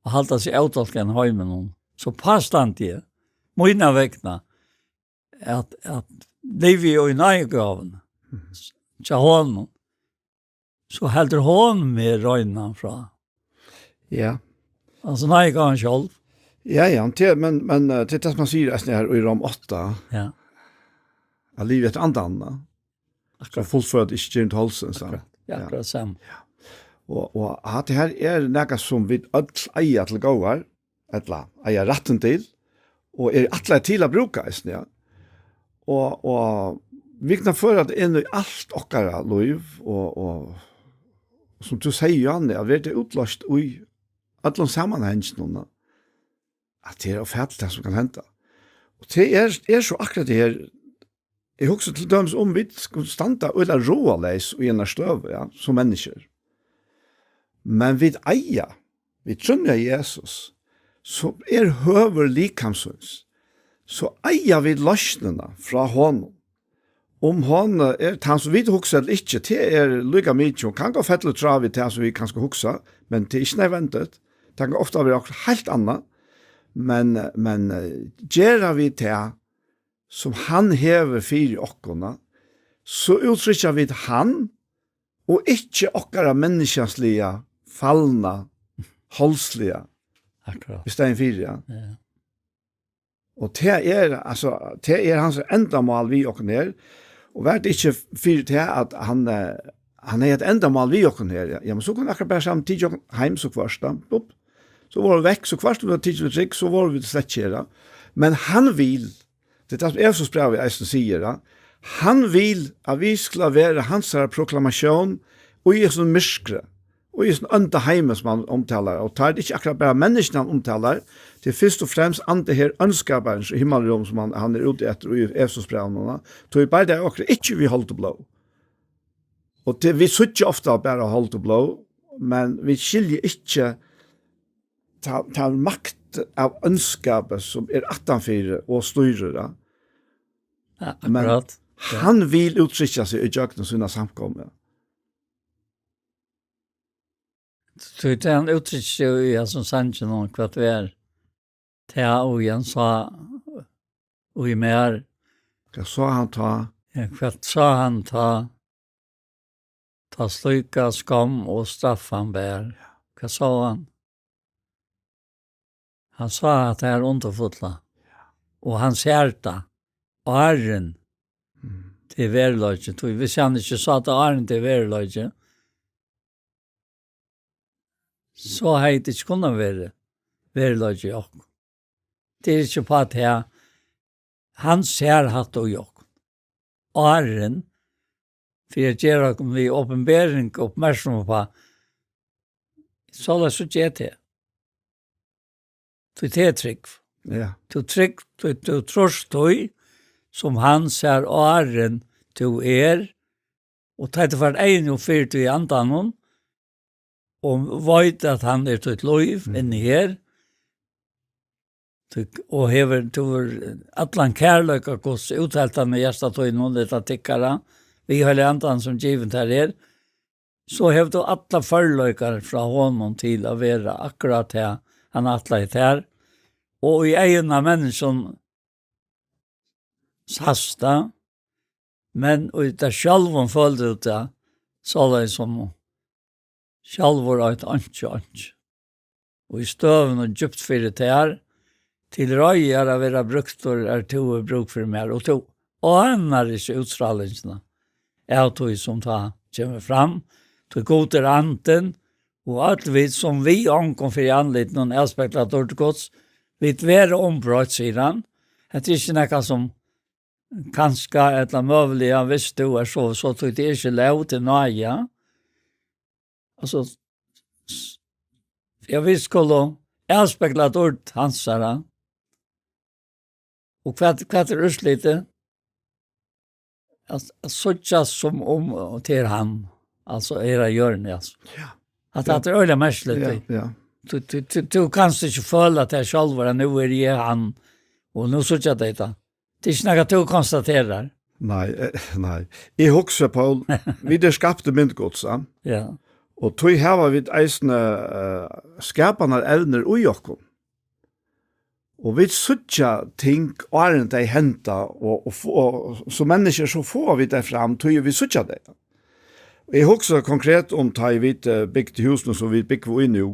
og halda seg ótolkaðan í heiminum. So tá standi eg, mína vegna, at, at livi eg í náðigávuni hjá honum, so heldur hon meg reinan frá. Ja. Altso, náðigávan sjálv. Ja, ja, til, men, men eh, til tað sum man sigur eisini her í Rom átta, Ja. At liva eftir andanum, akkurát, fullføra ikki girnd holdsins, ja. Akkurát, ja, akkurát sama. Og, og at tað her er nakað sum vit øll eiga til góðar, ella eiga rættin til, og er ætlað til at brúka eisini, ja. Og, og vit kunnu føra tað inn í alt okkara lív, og, og sum tú sigur, Johanne, at verða útloyst í øllum samanhanginum, at tað er ófatiligt, tað sum kann henda. Og tað er, er so akkurát tað her, eg hugsi til dømis um, vit skulu standa øgiliga ráðaleys í eini støðu, ja, sum menniskjur. Men vit eiga, vit trúgva Jesus, sum er høvur likamsins, so eiga vit loysnina frá honum. Um hon eh, er tann sum vit hugsa ella ikki, tað er líka mikið. Hon kann gott fella tráð við tað sum vit kanska hugsa, men tað er ikki nødvendigt. Tað kann ofta vera okkurt heilt annað. Men, men eh, gera vit tað, sum hann hevur fyri okkum, so úttrykkja vit hann og ikki okkara menniskjansliga, falna, holdsliga, Akkurát. Í staðin fyri, ja. Ja. Og tað er, altso, tað er hans endamál við okkum her. Og var tað ikki fyri tað at hann, eh, hann hevði eitt endamál við okkum her, ja, ja, men so kunnu akkurát bara saman tikið okkum heim so hvørt, da. Upp. So vóru vit vekk, so hvørt vit vóru tikin til trygd, so vóru vit slett ikki her, da. Men hann vil, tað er tað sum Efesusbrævið eisini sigur, da. Hann vil at vit skulu vera hansara proklamatión í hesum myrkri, og í hesum ónda heimi sum hann umtalar. Og tá er tað ikki akkurát bara menniskjuni hann umtalar, tað er fyrst og fremst andi her óndskaparins í himmalrúm sum hann, hann er úti eftir í Efesusbrævinum, da. Tí bardar okkara ikki við hold og blóð. Og tað, vit síggja ofta bara hold og blóð, men vit skilja ikki ta, ta makt av óndskapi sum er aftanfyri og stýrir, ja. Ja, men akkurát. Ja. Hann vil úttrykkja seg í gjøgnum sína samkomu. Tí tað hann úttrykkir seg í hasum sanginum, hvat er tað, og hann sá í mær. Hvat sá hann tá? Ja, hvat sá hann tá? Tá slíka skomm og straff hann ber. Hvat sá hann? Hann sá at tað er undurfulla. Og hann sær tað. Áðrenn Mm. tað er veruleiki. Tí hvis hann ikki sá tað áðrenn tað er veruleiki, so hevði tað ikki kunnað verið veruleiki í okkum. Tað er ikki upp á tað. Hann sær hatta í okkum. Áðrenn, fyri at gera okkum við opinbering uppmerksom upp á, soleiðis síggi eg teg. Tí tað er trúgv. Ja. Tú trúgv, tú, tú trýrt tí, sum hann sær áðrenn tú er, og tá tú fært eyguni upp fyri tí í andanum, og veit at hann er títt lív Mm. inni her, tú, og hevur, tú hevur allan kærleika Guds útheltan í hjarta tínum, ella tykkara, við Heilaga Andan sum givin tær er, so hevur tú allar førleikar frá honum til at vera akkurát tað, hann ætlaði tær, og í eygum á menniskjum sæst tað, men í tær sjálvum følir tú tað, soleiðis sum sjálvur eitt einki, einki. Og í støðuni djúpt fyri tær, til reiðar at vera brúktur, er tú í brúk fyri mær, og tú ánar ikki útstrálingina av tí sum tá kemur fram, tí Gud er andin, og øll vit sum við ongum fyri andlitinum avspegla dýrd Guds, vit verða umbroytt, sigur hann. Hetta er ikki nakað sum kanska ella møguliga, viss tú er so, so tí tað er ikki lóg til náði. Altso, s-, ja, vit skulu avspegla dýrd hansara. Og hvat, hvat er úrslitið? At, at síggja sum um, og til hann, altso, er á jørðini, altso. Ja. At, ja, at tað er øgiliga merkiligt, ja, tað. Ja. Tú, tú, tú, tú kanst ikki føla tað sjálvur, at nú eri eg hann, og nú síggja tey tað. Tað er ikki nakað, tú konstaterar. Nei, eh, nei. Eg hugsi, Poul, vit eru skapt í mynd Guds, ja? Ja. Og tí hava vit eisini, eh, skapanarevnir í okkum. Og vit síggja ting, áðrenn tey henda, og, og, og sum menniskjur, so fáa vit tey fram, tí vit síggja tey. Eg hugsi konkret um, tá ið vit, eh, bygdu húsini, sum vit búgva í nú.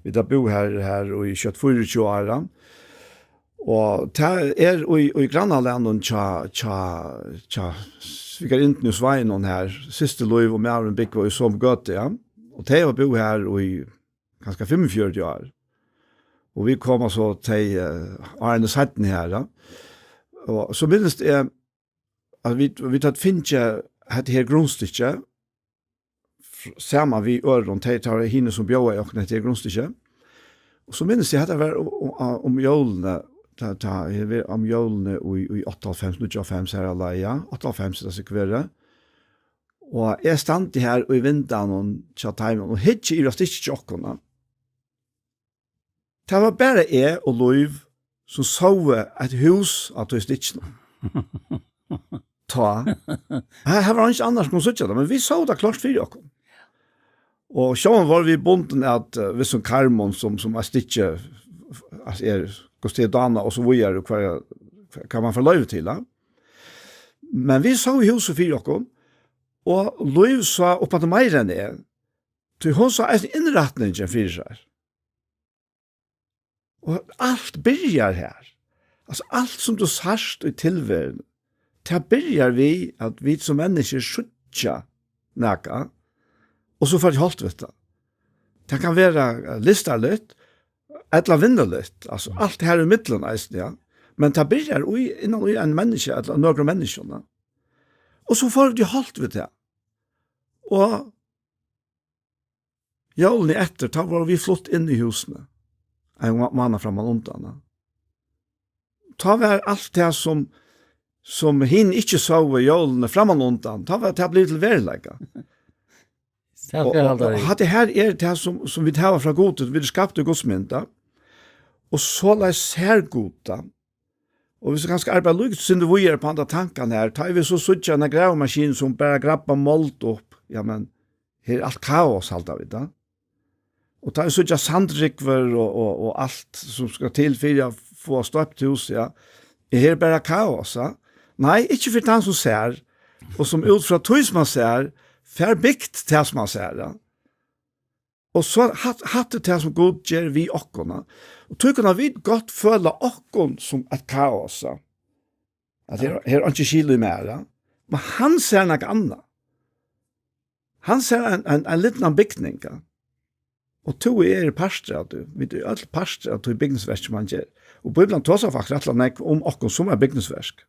Vit hava búð her, her í skjótt fýraogtjúgu ár. Og tað er í, í grannalagnum hjá, hjá, hjá svigerindini og sveinunum her, systir Lív og maðurin búgva í somu gøtu, ja. Og tey hava búð her í kanska fimmogfjøruti ár. Og vit koma so tey, eh, árini seinni her, ja. Og so minnist eg, at vit, vit høvdu fingið hetta her grundstykki, f-, saman við øðrum, tey, tey hini sum bjóðaðu okkum hetta her grundstykki. Og so minnist eg, hetta var um, um, um jólini, tá, tá, eg var um jólini í, í áttaoghálvfems, níggjuoghálvfems her á leið, ja, áttaoghálvfems, tað sikkurt verið. Og eg standi her í vindeyganum hjá teimum og hyggi yvir á stykkið hjá okkum, ja. Tað var bara eg og Lív, sum sóu eitt hús á tí stykkinum. Tá. Her, her var eingin annar sum kundi síggja tað, men vit sóu tað klárt fyri okkum. Og sjálvandi vóru vit bundin at, eh, vissum karmum, sum, sum eitt stykki, at er, hvussu tað er dánað og so víðari, hvat, hvat man fær loyvi til, ja. Men vit sóu húsið fyri okkum, og Lív sá upp á tað meira enn eg, tí hon sá eisini innrætningin fyri sær. Og alt byrjar her. Altso, alt sum tú sært í tilveruni, tað byrjar við, at vit sum menniskjur síggja nakað, og so fara vit í holt við tað. Tað kann vera, eh, lystarligt, ella vinnuligt. Altso, alt her ímillum eisini, ja. Men tað byrjar í, innan í ein menniskja, ella nøkrum menniskjum, ja. Og so fara vit í holt við tað. Og jólini eftir, tá vóru vit flutt inn í húsini. Ein má-, mánað framman undan, ja. Tá var alt tað sum, sum hini ikki sóu jólini framman undan, tá var tað blivið til veruleika. Tað skal eg halda við. Og, og hatta her er tað sum, sum vit hava frá Gudi, vit eru skapt í Guds mynd, ja. Og soleiðis sær Gud tað. Og vit skulu kanska arbeiða líka sindur víðari upp á handa tankan her. Tá vit so síggja eina gravimaskinu sum bara grabbar mold upp, ja, men her er alt kaos, halda vit, ja. Og tá vit síggja sandrúgvur og, og, og alt sum skal til fyri at fáa stoypt hús, ja. Her er bara kaos, ja. Nei, ikki fyri tann sum sær, og sum út frá tí sum hann sær, fær bygt tað sum hann sær, ja. Og so hatt, hatt er tað sum Gud ger við okkum, ja. Og tí kunnu vit gott føla okkum sum eitt kaos, ja. At her, her er einki skil í mær, ja. Men hann sær nakað annað. Hann sær ein, ein, ein lítlan bygning, ja. Og tú og eg eru partur av tí. Vit eru øll partur av tí bygningsverki, sum hann ger. Og Bíblian tosar faktiskt rættiliga nógv um okkum sum eitt bygningsverk.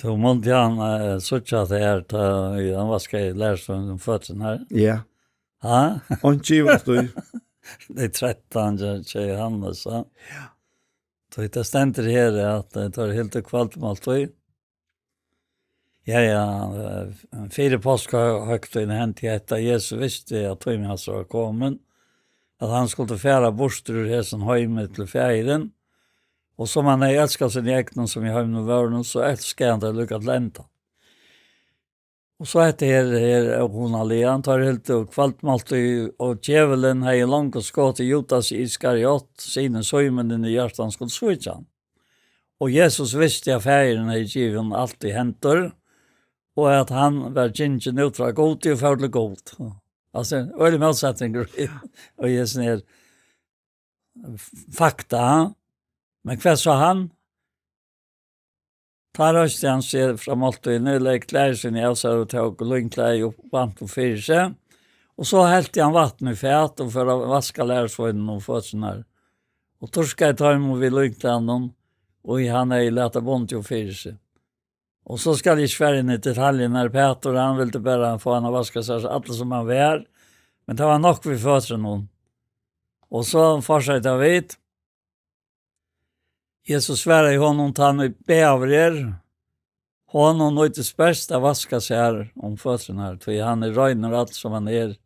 Tú mundi hann, eh, síggja at tað er, tá, hann vaskaði lærisveinunum føturnar. Ja. Ha? Einki ivast í. Tey trettan hjá, hjá Jóhannes, ha? Ja. Tí tað stendur her, at, eh, teir hildu kvøldmáltíð. Ja, ja, eh, fyri páskahøgtíðina hendi hetta, Jesus visti, at tími hans var komin, at hann skuldi fara burtur úr hesum heimi til Faðirin, og sum hann hevði elskað síni egnu, sum í heiminum vóru, so elskaði hann tey líka til enda. Og so hetta her, her er óhugnaliga, teir hildu kvøldmáltíð, og djevulin hevði longu skotið Judas Iskariot, syni Símun, inn í hjarta, hann skuldi svíkja hann. Og Jesus visti, at Faðirin hevði givið honum alt í hendur, og at hann var gingin út frá Gudi og fór til Gud. Altso, øgiligur mótsetningur í, í hesum her fakta. Men hvat sá hann? Tá reisti hann seg frá máltíðini, legði klæði síni av sær og tók línklæði upp, bant um fyri seg. Og so helti hann vatn í fat og fór at vaska lærisveinunum føturnar. Og turkaði teimum við línklæðunum, og hann hevði latið bundið um fyri seg. Og so skal eg ikki fara inn í detaljurnar, Pætur, hann vildi bara fáa hann at vaska sær so allur sum hann var, men tað var nokk við føturnar. Og so fortseta vit. Jesus svaraði honum: Tann ið baður er, honum nýtist best at vaska sær um føturnar, tí hann er reinur allur sum hann er.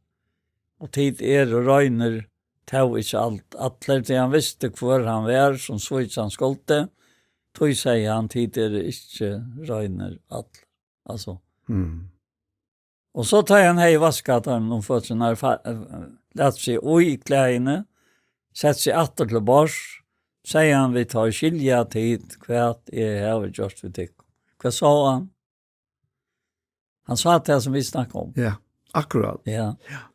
Og tit eru reinir, tó ikki alt, allir, tí hann visti, hvør hann var, sum svíkja hann skuldi. Tí segði hann: Tit eru ikki reinir allir. Altso. Mm. Og so tá hann hevði vaskað teimum um føturnar, fa-, eh, lat seg í klæðini, sett seg aftur til borðs, segði hann við teir: Skilja tit, hvat eg havi gjørt við tykkum? Hvat sá hann? Hann sá tað, sum vit snakka um. Ja, akkurát. Ja. Ja.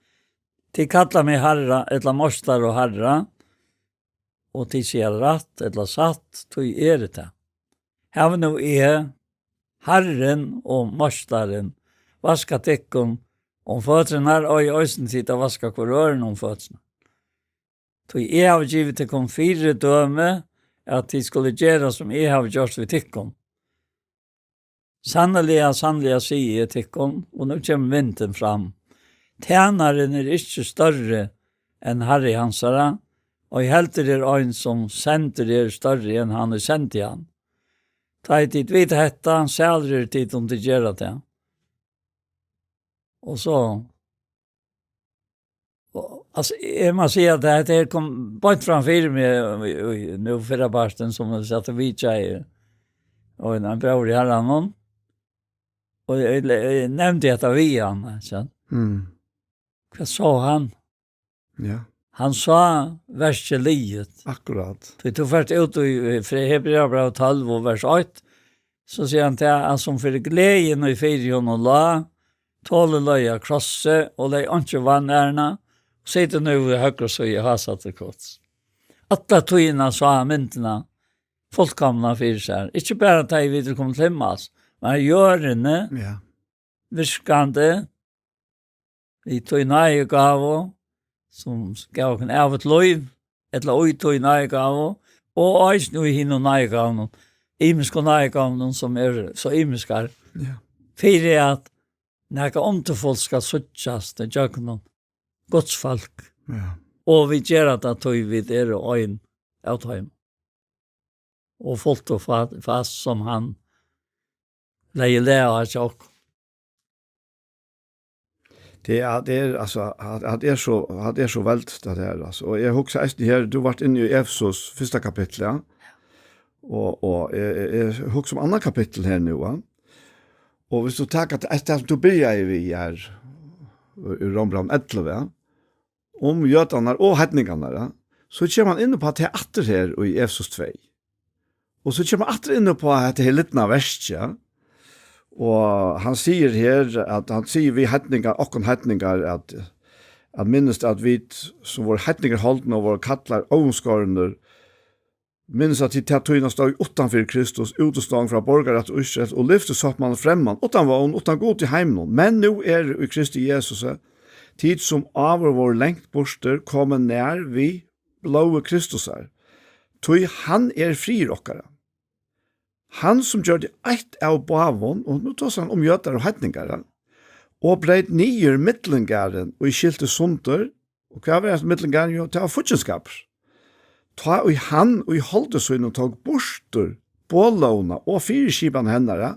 Tit kalla meg Harra, ella Meistara og Harra, og tit siga rætt, ella satt, tí eg eri tað. Havi nú eg, Harrin og Meistarin, vaskað tykkum um føturnar, og eg eisini tit at vaska hvør øðrum um føturnar. Tí eg havi givið tykkum fyridømi, at tit skulu gera, sum eg havi gjørt við tykkum. Sanniliga, sanniliga, sigi eg tykkum, og nú kemur myndin fram. Tænarin er ikki størri enn harri hansara, og heldur er ein, sum sendur er, størri enn hann, ið sendi hann. Tá ið tit vita hetta, sældir eru tit, um tit gera tað. Og so Og, altso, eg má siga, at hetta her kom beint fram fyri meg, í, í, nú fyrrapartin, sum eg satt og vitjaði, og ein, ein brøður í Harranum, og eg, eg nevndi hetta við hann, ikki sant? Mm. Hvat sá hann? Ja. Hann sá verkið liðugt. Akkurát. Tí tú fert út í, í fre-, Hebreabræv tólv og vers eitt, so sigur hann tað, hann sum fyri gleðina í fyri honum lá, tolin leið á krossi og legði einki vanæruna, og situr nú við høgru síðu hásetts Guds. Alla tíðina sá hann myndina fullkomna fyri sær. Ikki bara tá ið vit eru komin til himmals, men á jørðini, ja, virkandi, við tí náðigávu, sum gav okkum ævigt lív, ella í tí náðigávu, og eisini í hinum náðigávunum, ymisku náðigávunum, sum eru so ymiskar, ja, fyri at nakað undurfult skal síggjast ígjøgnum Guds fólk. Ja. Og vit gera tað, tí vit eru ein av teimum. Og fult og fa-, fast sum hann legði lag á hjá okkum. Tað er, tað er, altso, at, at er so, at er so veldigt, tað her, altso. Og eg hugsi eisini her, tú vart inni í Efesus, fyrsta kapittul, ja. Og, og eg, eg, eg hugsi um annað kapittul her nú, ja. Og viss tú tekur at, at tað sum tú byrjaði við her, í Rómbrævinum ellivu, ja, um jødarnar og heidningarnar, ja, so kemur hann inn á tað aftur her í Efesus tvey. Og so kemur hann aftur inn á hetta her lidna verkið, ja. Og hann sigur her, at hann sigur við heidningar, okkum heidningar, at, at minnast, at vit, sum vóru heidningar holdnir og vóru kallaðir óumskorinir, minnast, at tit ta tíðina stóðu uttan fyri Kristus, útistongd frá borgararætti Ísraels, og livdu sáttmálanum fremman, uttan vón, uttan Gud í heiminum. Men nú eru í Kristi Jesusi, tit, sum áður vóru langt burtur, komin nær við blóði Kristusar, tí hann er friður okkara. Hann, sum gjørdi eitt av báðum, og nú tosar hann um jødar og heidningar, ja, og breyt niður millumgarðin, og skilti sundur, og hvat var hetta millumgarðin? Jú, tað var fíggindskapur. Tá ið hann í holdi sínum tók burtur boðlógina og fyriskipan hennara,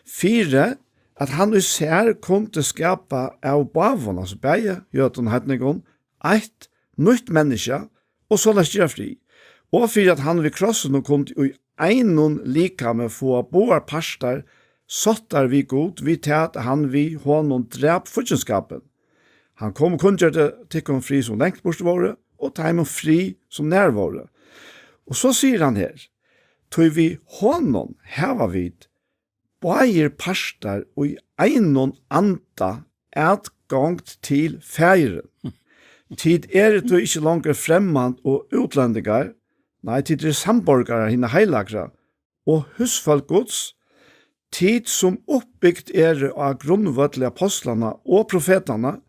fyri at hann í sær kundi skapa av báðum, altso bæði jødum og heidningum, eitt nýtt menniskja, og soleiðis gera frið. Og fyri at hann við krossinum kundi í einum likami fáa báðar partar, sáttar við Gud, við tað, at hann við honum drap fíggindskapin. Hann kom og kunngjørdi tykkum frið, sum langt burtur vóru, og teimum frið, sum nær vóru. Og so sigur hann her: "Tí við honum hava vit báðir partar í einum anda atgongd til Faðirin. Tit eru tí ikki longur fremmand og útlendingar, nei, tit eru samborgarar hinna heilagra og húsfólk Guds, tit sum uppbygt eru á grundvølli apostlanna og profetanna,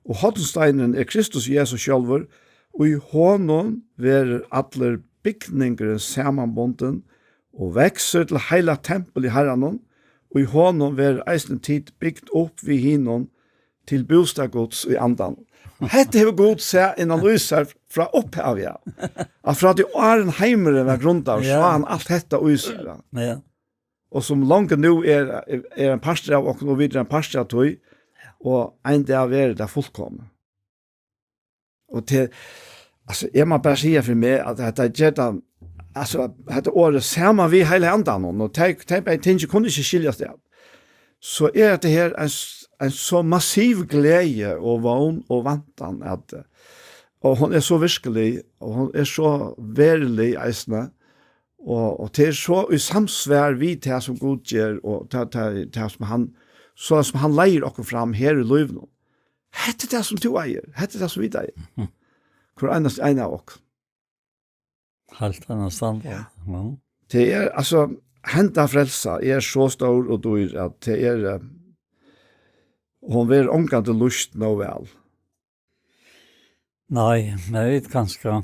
og hornsteinurin er Kristus Jesus sjálvur, í honum verður allur bygningurin samanbundin og veksur til heilagt tempul í Harranum, og í honum verður eisini tit bygt upp við hinum til bústað Guds í andanum." Hetta hevur Gud sæð innan í sær frá upphavi, ja. At frá tí áðrenn heimurin var grundaður, Ja. sá hann alt hetta í sær, ja. Ja. Og sum longu nú er, er, er ein partur av okkum, og vit eru ein partur av tí, og ein dag verður tað fullkomið. Og til, altso, eg má bara siga fyri meg, at hetta ger tað, altso, hetta orðið saman við heila andanum, og tey, tey bæði tingini kunnu ikki skiljast at. So er hetta her ein s-, ein so massiv gleði og vón og væntan, at, og hon er so virkilig, og hon er so verulig eisini, og, og tað er so í samsvar við tað, sum Gud ger, og tað, tað, tað, sum hann, so sum hann leiðir okkum fram her í lívinum. Hetta er tað, sum tú eigur. Hetta er tað, sum vit eiga. Mhm. Hvør einasti ein av okkum. Heilt annað standard. Ja. Ja. Tað er, altso, henda frelsa er so stór og dýr, at tað er, eh, hon verður ongantíð lýst nóg væl. Nei, men vit kanska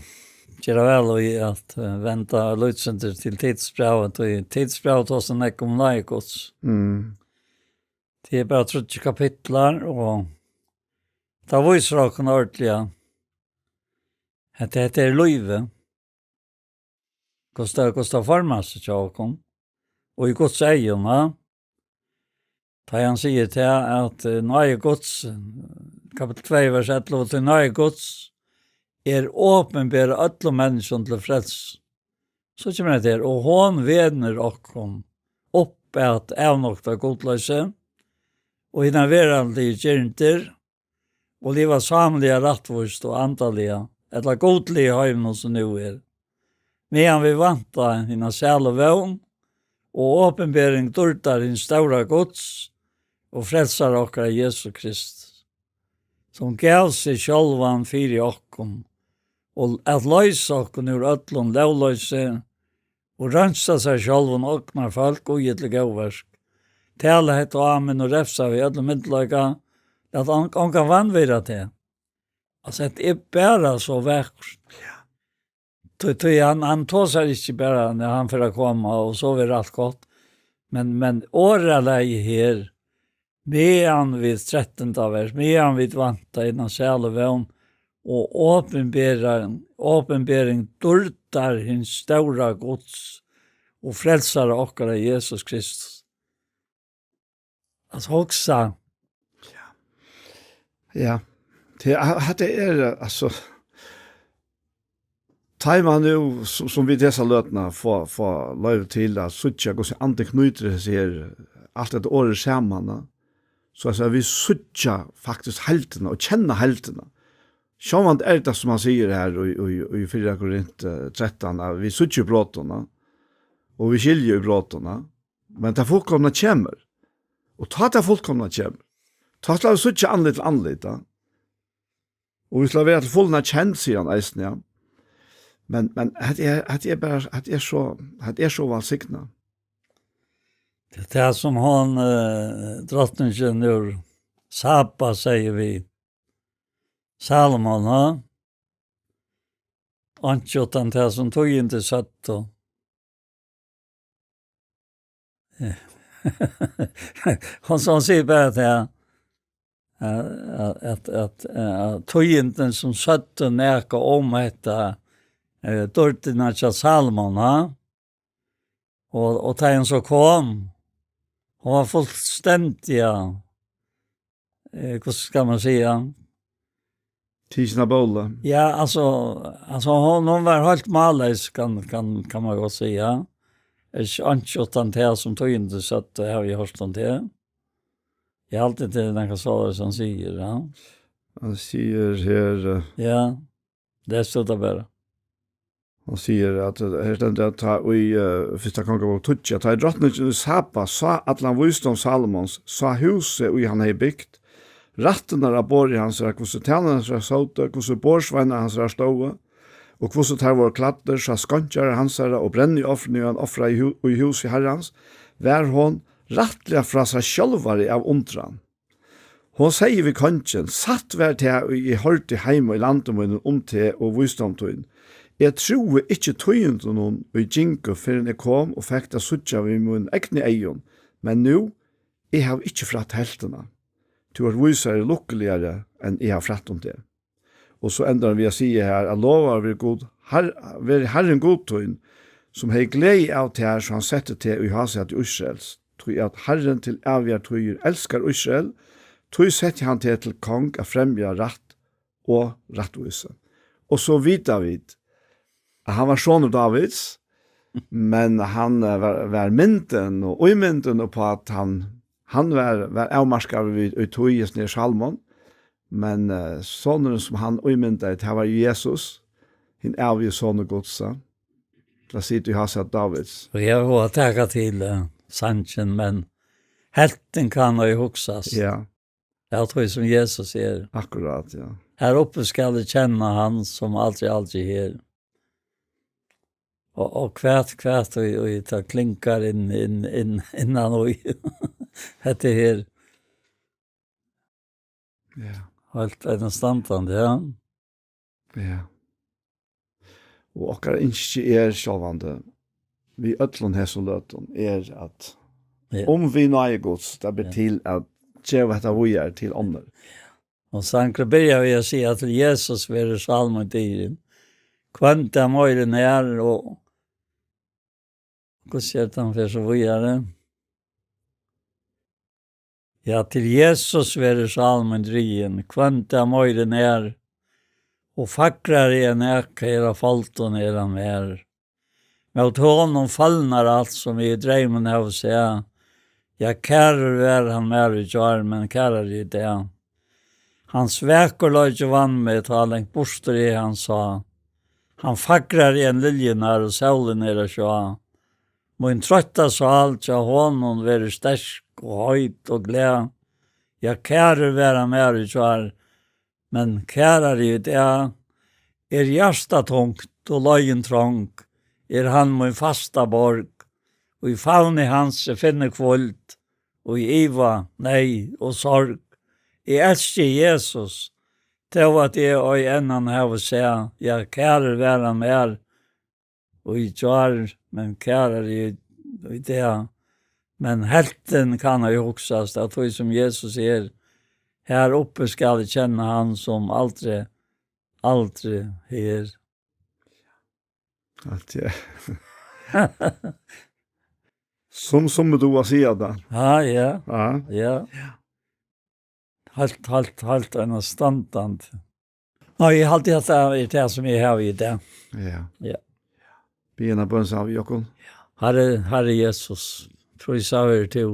gera væl í at, eh, venda lítið sindur til Titusbrævið, tí Titusbrævið tosar nógv um náði Guds. Mm. Tað er bara tríggir kapitlar, og tað vísir okkum ordiliga, at hetta er lívið. Hvussu tað, hvussu tað formar seg hjá okkum. Og í Guds eygum, va? Tá hann sigur til at, eh, náði Guds, kapitel tvey, vers ellivu, "Tí náði Guds er opinberað øllum menniskjum til frelsu." So kemur hetta her, "Og hon venur okkum upp at avnokta gudloysi og hinar veraldligu girndir, og liva sámliga, rættvíst og andaliga, ella gudliga í heiminum, sum nú er, meðan vit vænta hina sælu vón og opinbering dýrdar hins stóra Guds og frelsara okkara Jesu Kristus, sum gav seg sjálvan fyri okkum, og at loysa okkum úr øllum lógloysi, og reinsa sær sjálvum ognarfólk, íðil góðverk, tala hetta á, men og revsa við øllum myndugleika, lat on-, ongan vanvirða teg." Altso, hetta er bara so vakurt. Ja. Tí, tí hann, hann tosar ikki bara, nær hann fer at koma, og so verður alt gott. Men, men orðalagið her, meðan vit, trettanda vers, meðan vit vænta hina sælu vón og opinbera-, opinbering dýrdar hins stóra Guds og frelsara okkara Jesus Kristus. At hugsa. Ja. Ja. Tað, ha-, hatta er, altso, tá man nú, sum, sum vit hesa løtuna fáa, fáa loyvi til at síggja, hvussu Andin knýtir hesi her, alt hetta orðið saman, na? So at siga, vit síggja faktiskt heildina og kenna heildina. Sjálvandi er tað, sum hann sigur her í, í, í fyrra Korint, eh, trettan, at vit síggja í brotum, na? Og vit skilja í brotum, na? Men tað fullkomna kemur. Og tá tað fullkomna kemur, tá skal vit síggja andlit til andlit, na? Og vit skulu vera til fulnar kend, sigur hann eisini, ja. Men, men hetta er, hetta er bara, hetta er so, hetta er so vælsignað. Tað er tað sum hon, eh, drotningin úr Saba segði við Salomon, ha? Einki uttan tað sum tíðindi søgdu. Hon, so hon sigur bara tað, at, at, at, at, at tíðindini sum søgdu nakað um hetta, eh, dýrdirnar hjá Salomon, ha? Og, og tá hon so kom, hon var fullstendiga, eh, hvussu skal man siga? Tikin av bóli. Ja, altso, altso, hon, hon var heilt máleys, kann, kann, kann man gott siga. Er ikki einki uttan tað sum tíðindi søgdu, havi eg hoyrt um teg. Eg haldi, tað er nakað soleiðis, hann sigur, ja. Hann sigur her, eh, ja, les tú tað bara. Hann sigur at, eh, her stendur at tá í, eh, fyrsta Kongabók tíggju, at tá ið drotningin í Saba sá allan vísdóm Salomons, sá húsið, ið hann hevði bygt, rættirnar á borði hansara, hvussu tænarar hansara sótu, hvussu borðsveinar hansara stóðu, og hvussu teir vóru klæddir, sá skeinkjarar hansara og brenniofrini, ið hann ofraði í hú-, í húsi Harrans, var hon rættiliga frá sær sjálvari av undran. Hon segði við kongin: Satt var tað, ið eg hoyrdi heima í landi mínum um teg og vísdóm tín. Eg trúði ikki tíðindunum, ið gingu, fyrr enn eg kom og fekk tað at síggja við mínum egnu eygum. Men nú, eg havi ikki frætt helvtina. Tú ert vísari og lukkuligari, enn eg havi frætt um teg. Og so endar hann við at siga her, at lovaður veri Gud, Har-, veri Harrin Gud tín, sum hevði gleði av tær, so hann setti teg í hásæti Ísraels. Tí at Harrin til ævigar tíðir elskar Ísrael, tí setti hann teg til kong at fremja rætt og rættvísi. Og so vita vit, at hann var sonur Davids, men hann, eh, var, var myndin og ímyndin upp á at hann, hann var, var avmarkaður við, í tíð, hesin her Salomon. Men, eh, sonurin, sum hann ímyndaði, tað var Jesus, hin ævigi sonur Guds, eh, til at sita í hásæti Davids. Og eg havi hug at taka til, eh, sangin, men helvtin kann ei hugsast. Ja. Av tí sum Jesus er. Akkurát, ja. Her uppi skal eg kenna hann, sum aldri, aldri her. Og, og hvat, hvat, og, og tað klinkar inn, inn, inn, innan í. Hetta her. Ja. Heilt einastandandi, ja. Ja. Og okkara ynski er sjálvandi, við øllum hesum løtum, er at, ja, um við náði Guds, tað ber, ja, til at geva hetta víðari til onnur. Og sangurin byrjar við at siga: Til Jesus verður sál mín drigin, hvønn dag meiri nær, og hvussu er tað, hann fer so víðari? Ja, til Jesus verður sál mín drigin, hvønn dag meiri nær, og fagrari enn nakað er á foldum er hann mær. Mót honum følnar alt, sum eg í dreymum havi sæð. Ja, kærur var hann mær í gjár, men kærari í dag. Hans vakurleiki vann meg, tá langt burtur eg hann sá. Hann fagrari enn liljurnar og sólin er at sjá. Mín troytta sál hjá honum verður sterk og heit og glað. Ja, kærur var hann mær í gjár, men kærari í dag. Er hjartað tungt og leiðin trong, er hann mín fasta borg. Í favni hans eg finni hvíld, í iva, neyð og sorg. Eg elski Jesus, tó at eg ei enn hann havi sæð. Ja, kærur var hann mær í gjár, men kærari í, í dag. Men helvtin kann ei hugsast, av tí sum Jesus er. Her uppi skal eg kenna hann, sum aldri, aldri her. Alt, ja. Sum, sum tú var siga tað. Ja, ja. Ja. Ja. Heilt, heilt, heilt einastandandi. Nei, eg haldi, at tað er tað, sum eg havi í dag. Ja. Ja. Biðja eina bøn saman við okkum. Harri, Harri Jesus, prísaður tú.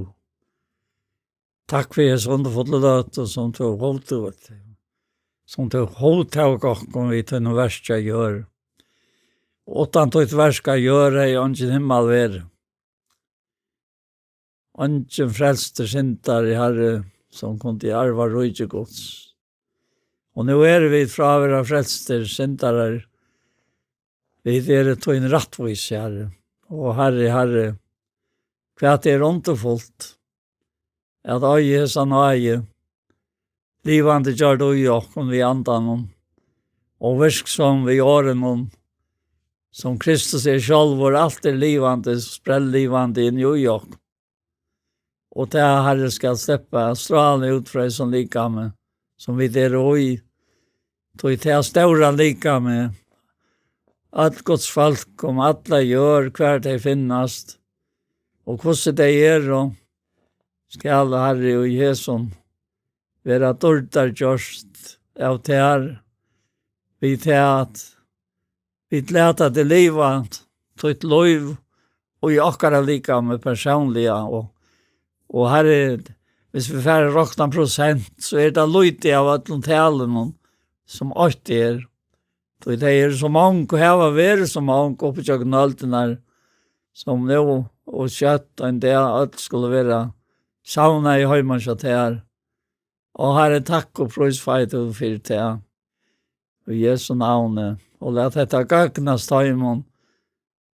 Takk fyri hesa undurfullu løtu, sum tú hugtók, sum tú hugtók okkum við tínum verki á jørð. Uttan títt verk á jørð hevði eingin himmal verið. Eingin frelstur syndari, Harri, sum kundi arva ríki Guds. Og nú eru vit, frá at vera frelstir syndarar, vit eru tín rættvísi, Harri. Og Harri, Harri, hvat er undurfult, at eiga hesa náði, livandi gjørd í okkum við Andanum, og virksom við orðinum, sum Kristus er sjálvur, alt er livandi, sprelllivandi inni í okkum. Og tað, Harri, skal sleppa at strála út frá hesum likami, sum vit eru í, tí tað stóra likami, øll Guds fólk um alla jørð, hvar tey finnast, og hvussu tey eru, skal, Harri, í hesum vera dýrdargjørt av tær, við tað at vit lata teg liva títt lív í okkara likami persónliga, og, og her er, hvis vi fara at rokna prosent, so er tað lítið av øllum talunum, sum eitt er. Tí tey eru so mong, og hava verið so mong uppi gjøgnum øldirnar, sum nú, og skjótt ein dag øll skulu vera savnað í heiman hjá tær. Og Harri, takk og prís fái tú fyri tað. Í Jesu navni. Og lat hetta gagnast teimum,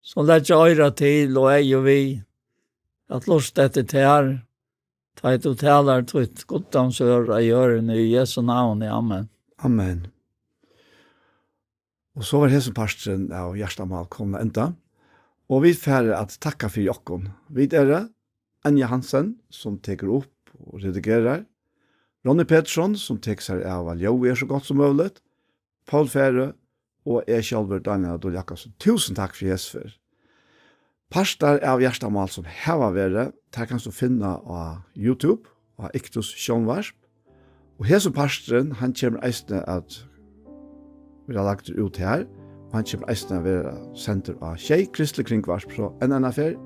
sum leggja oyra til og eygu við, at lurta eftir tær, tá ið tú talar títt guddómsorð á jørðini, í Jesu navni. Amen. Amen. Og so var hesin parturin av Hjartamál komin at enda. Og vit fara at takka fyri okkum. Vit eru Anja Hansen, sum tekur upp og redigerar. Ronny Petersson, sum tekur sær av at ljóðið er so gott sum møguligt. Poul Færø og eg sjálvur, Dánjal Dul Jakobsen. Túsund takk fyri hesa ferð. Partar av Hjartamál sum hava verið, tær kanst tú finna á YouTube, á Iktus Sjónvarp. Og hesin parturin, hann kemur eisini at vera lagdur út her, og hann kemur eisini at vera sendur á sjey kristlig kringvarp, so enn eina ferð,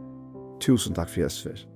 túsund takk fyri hesa ferð.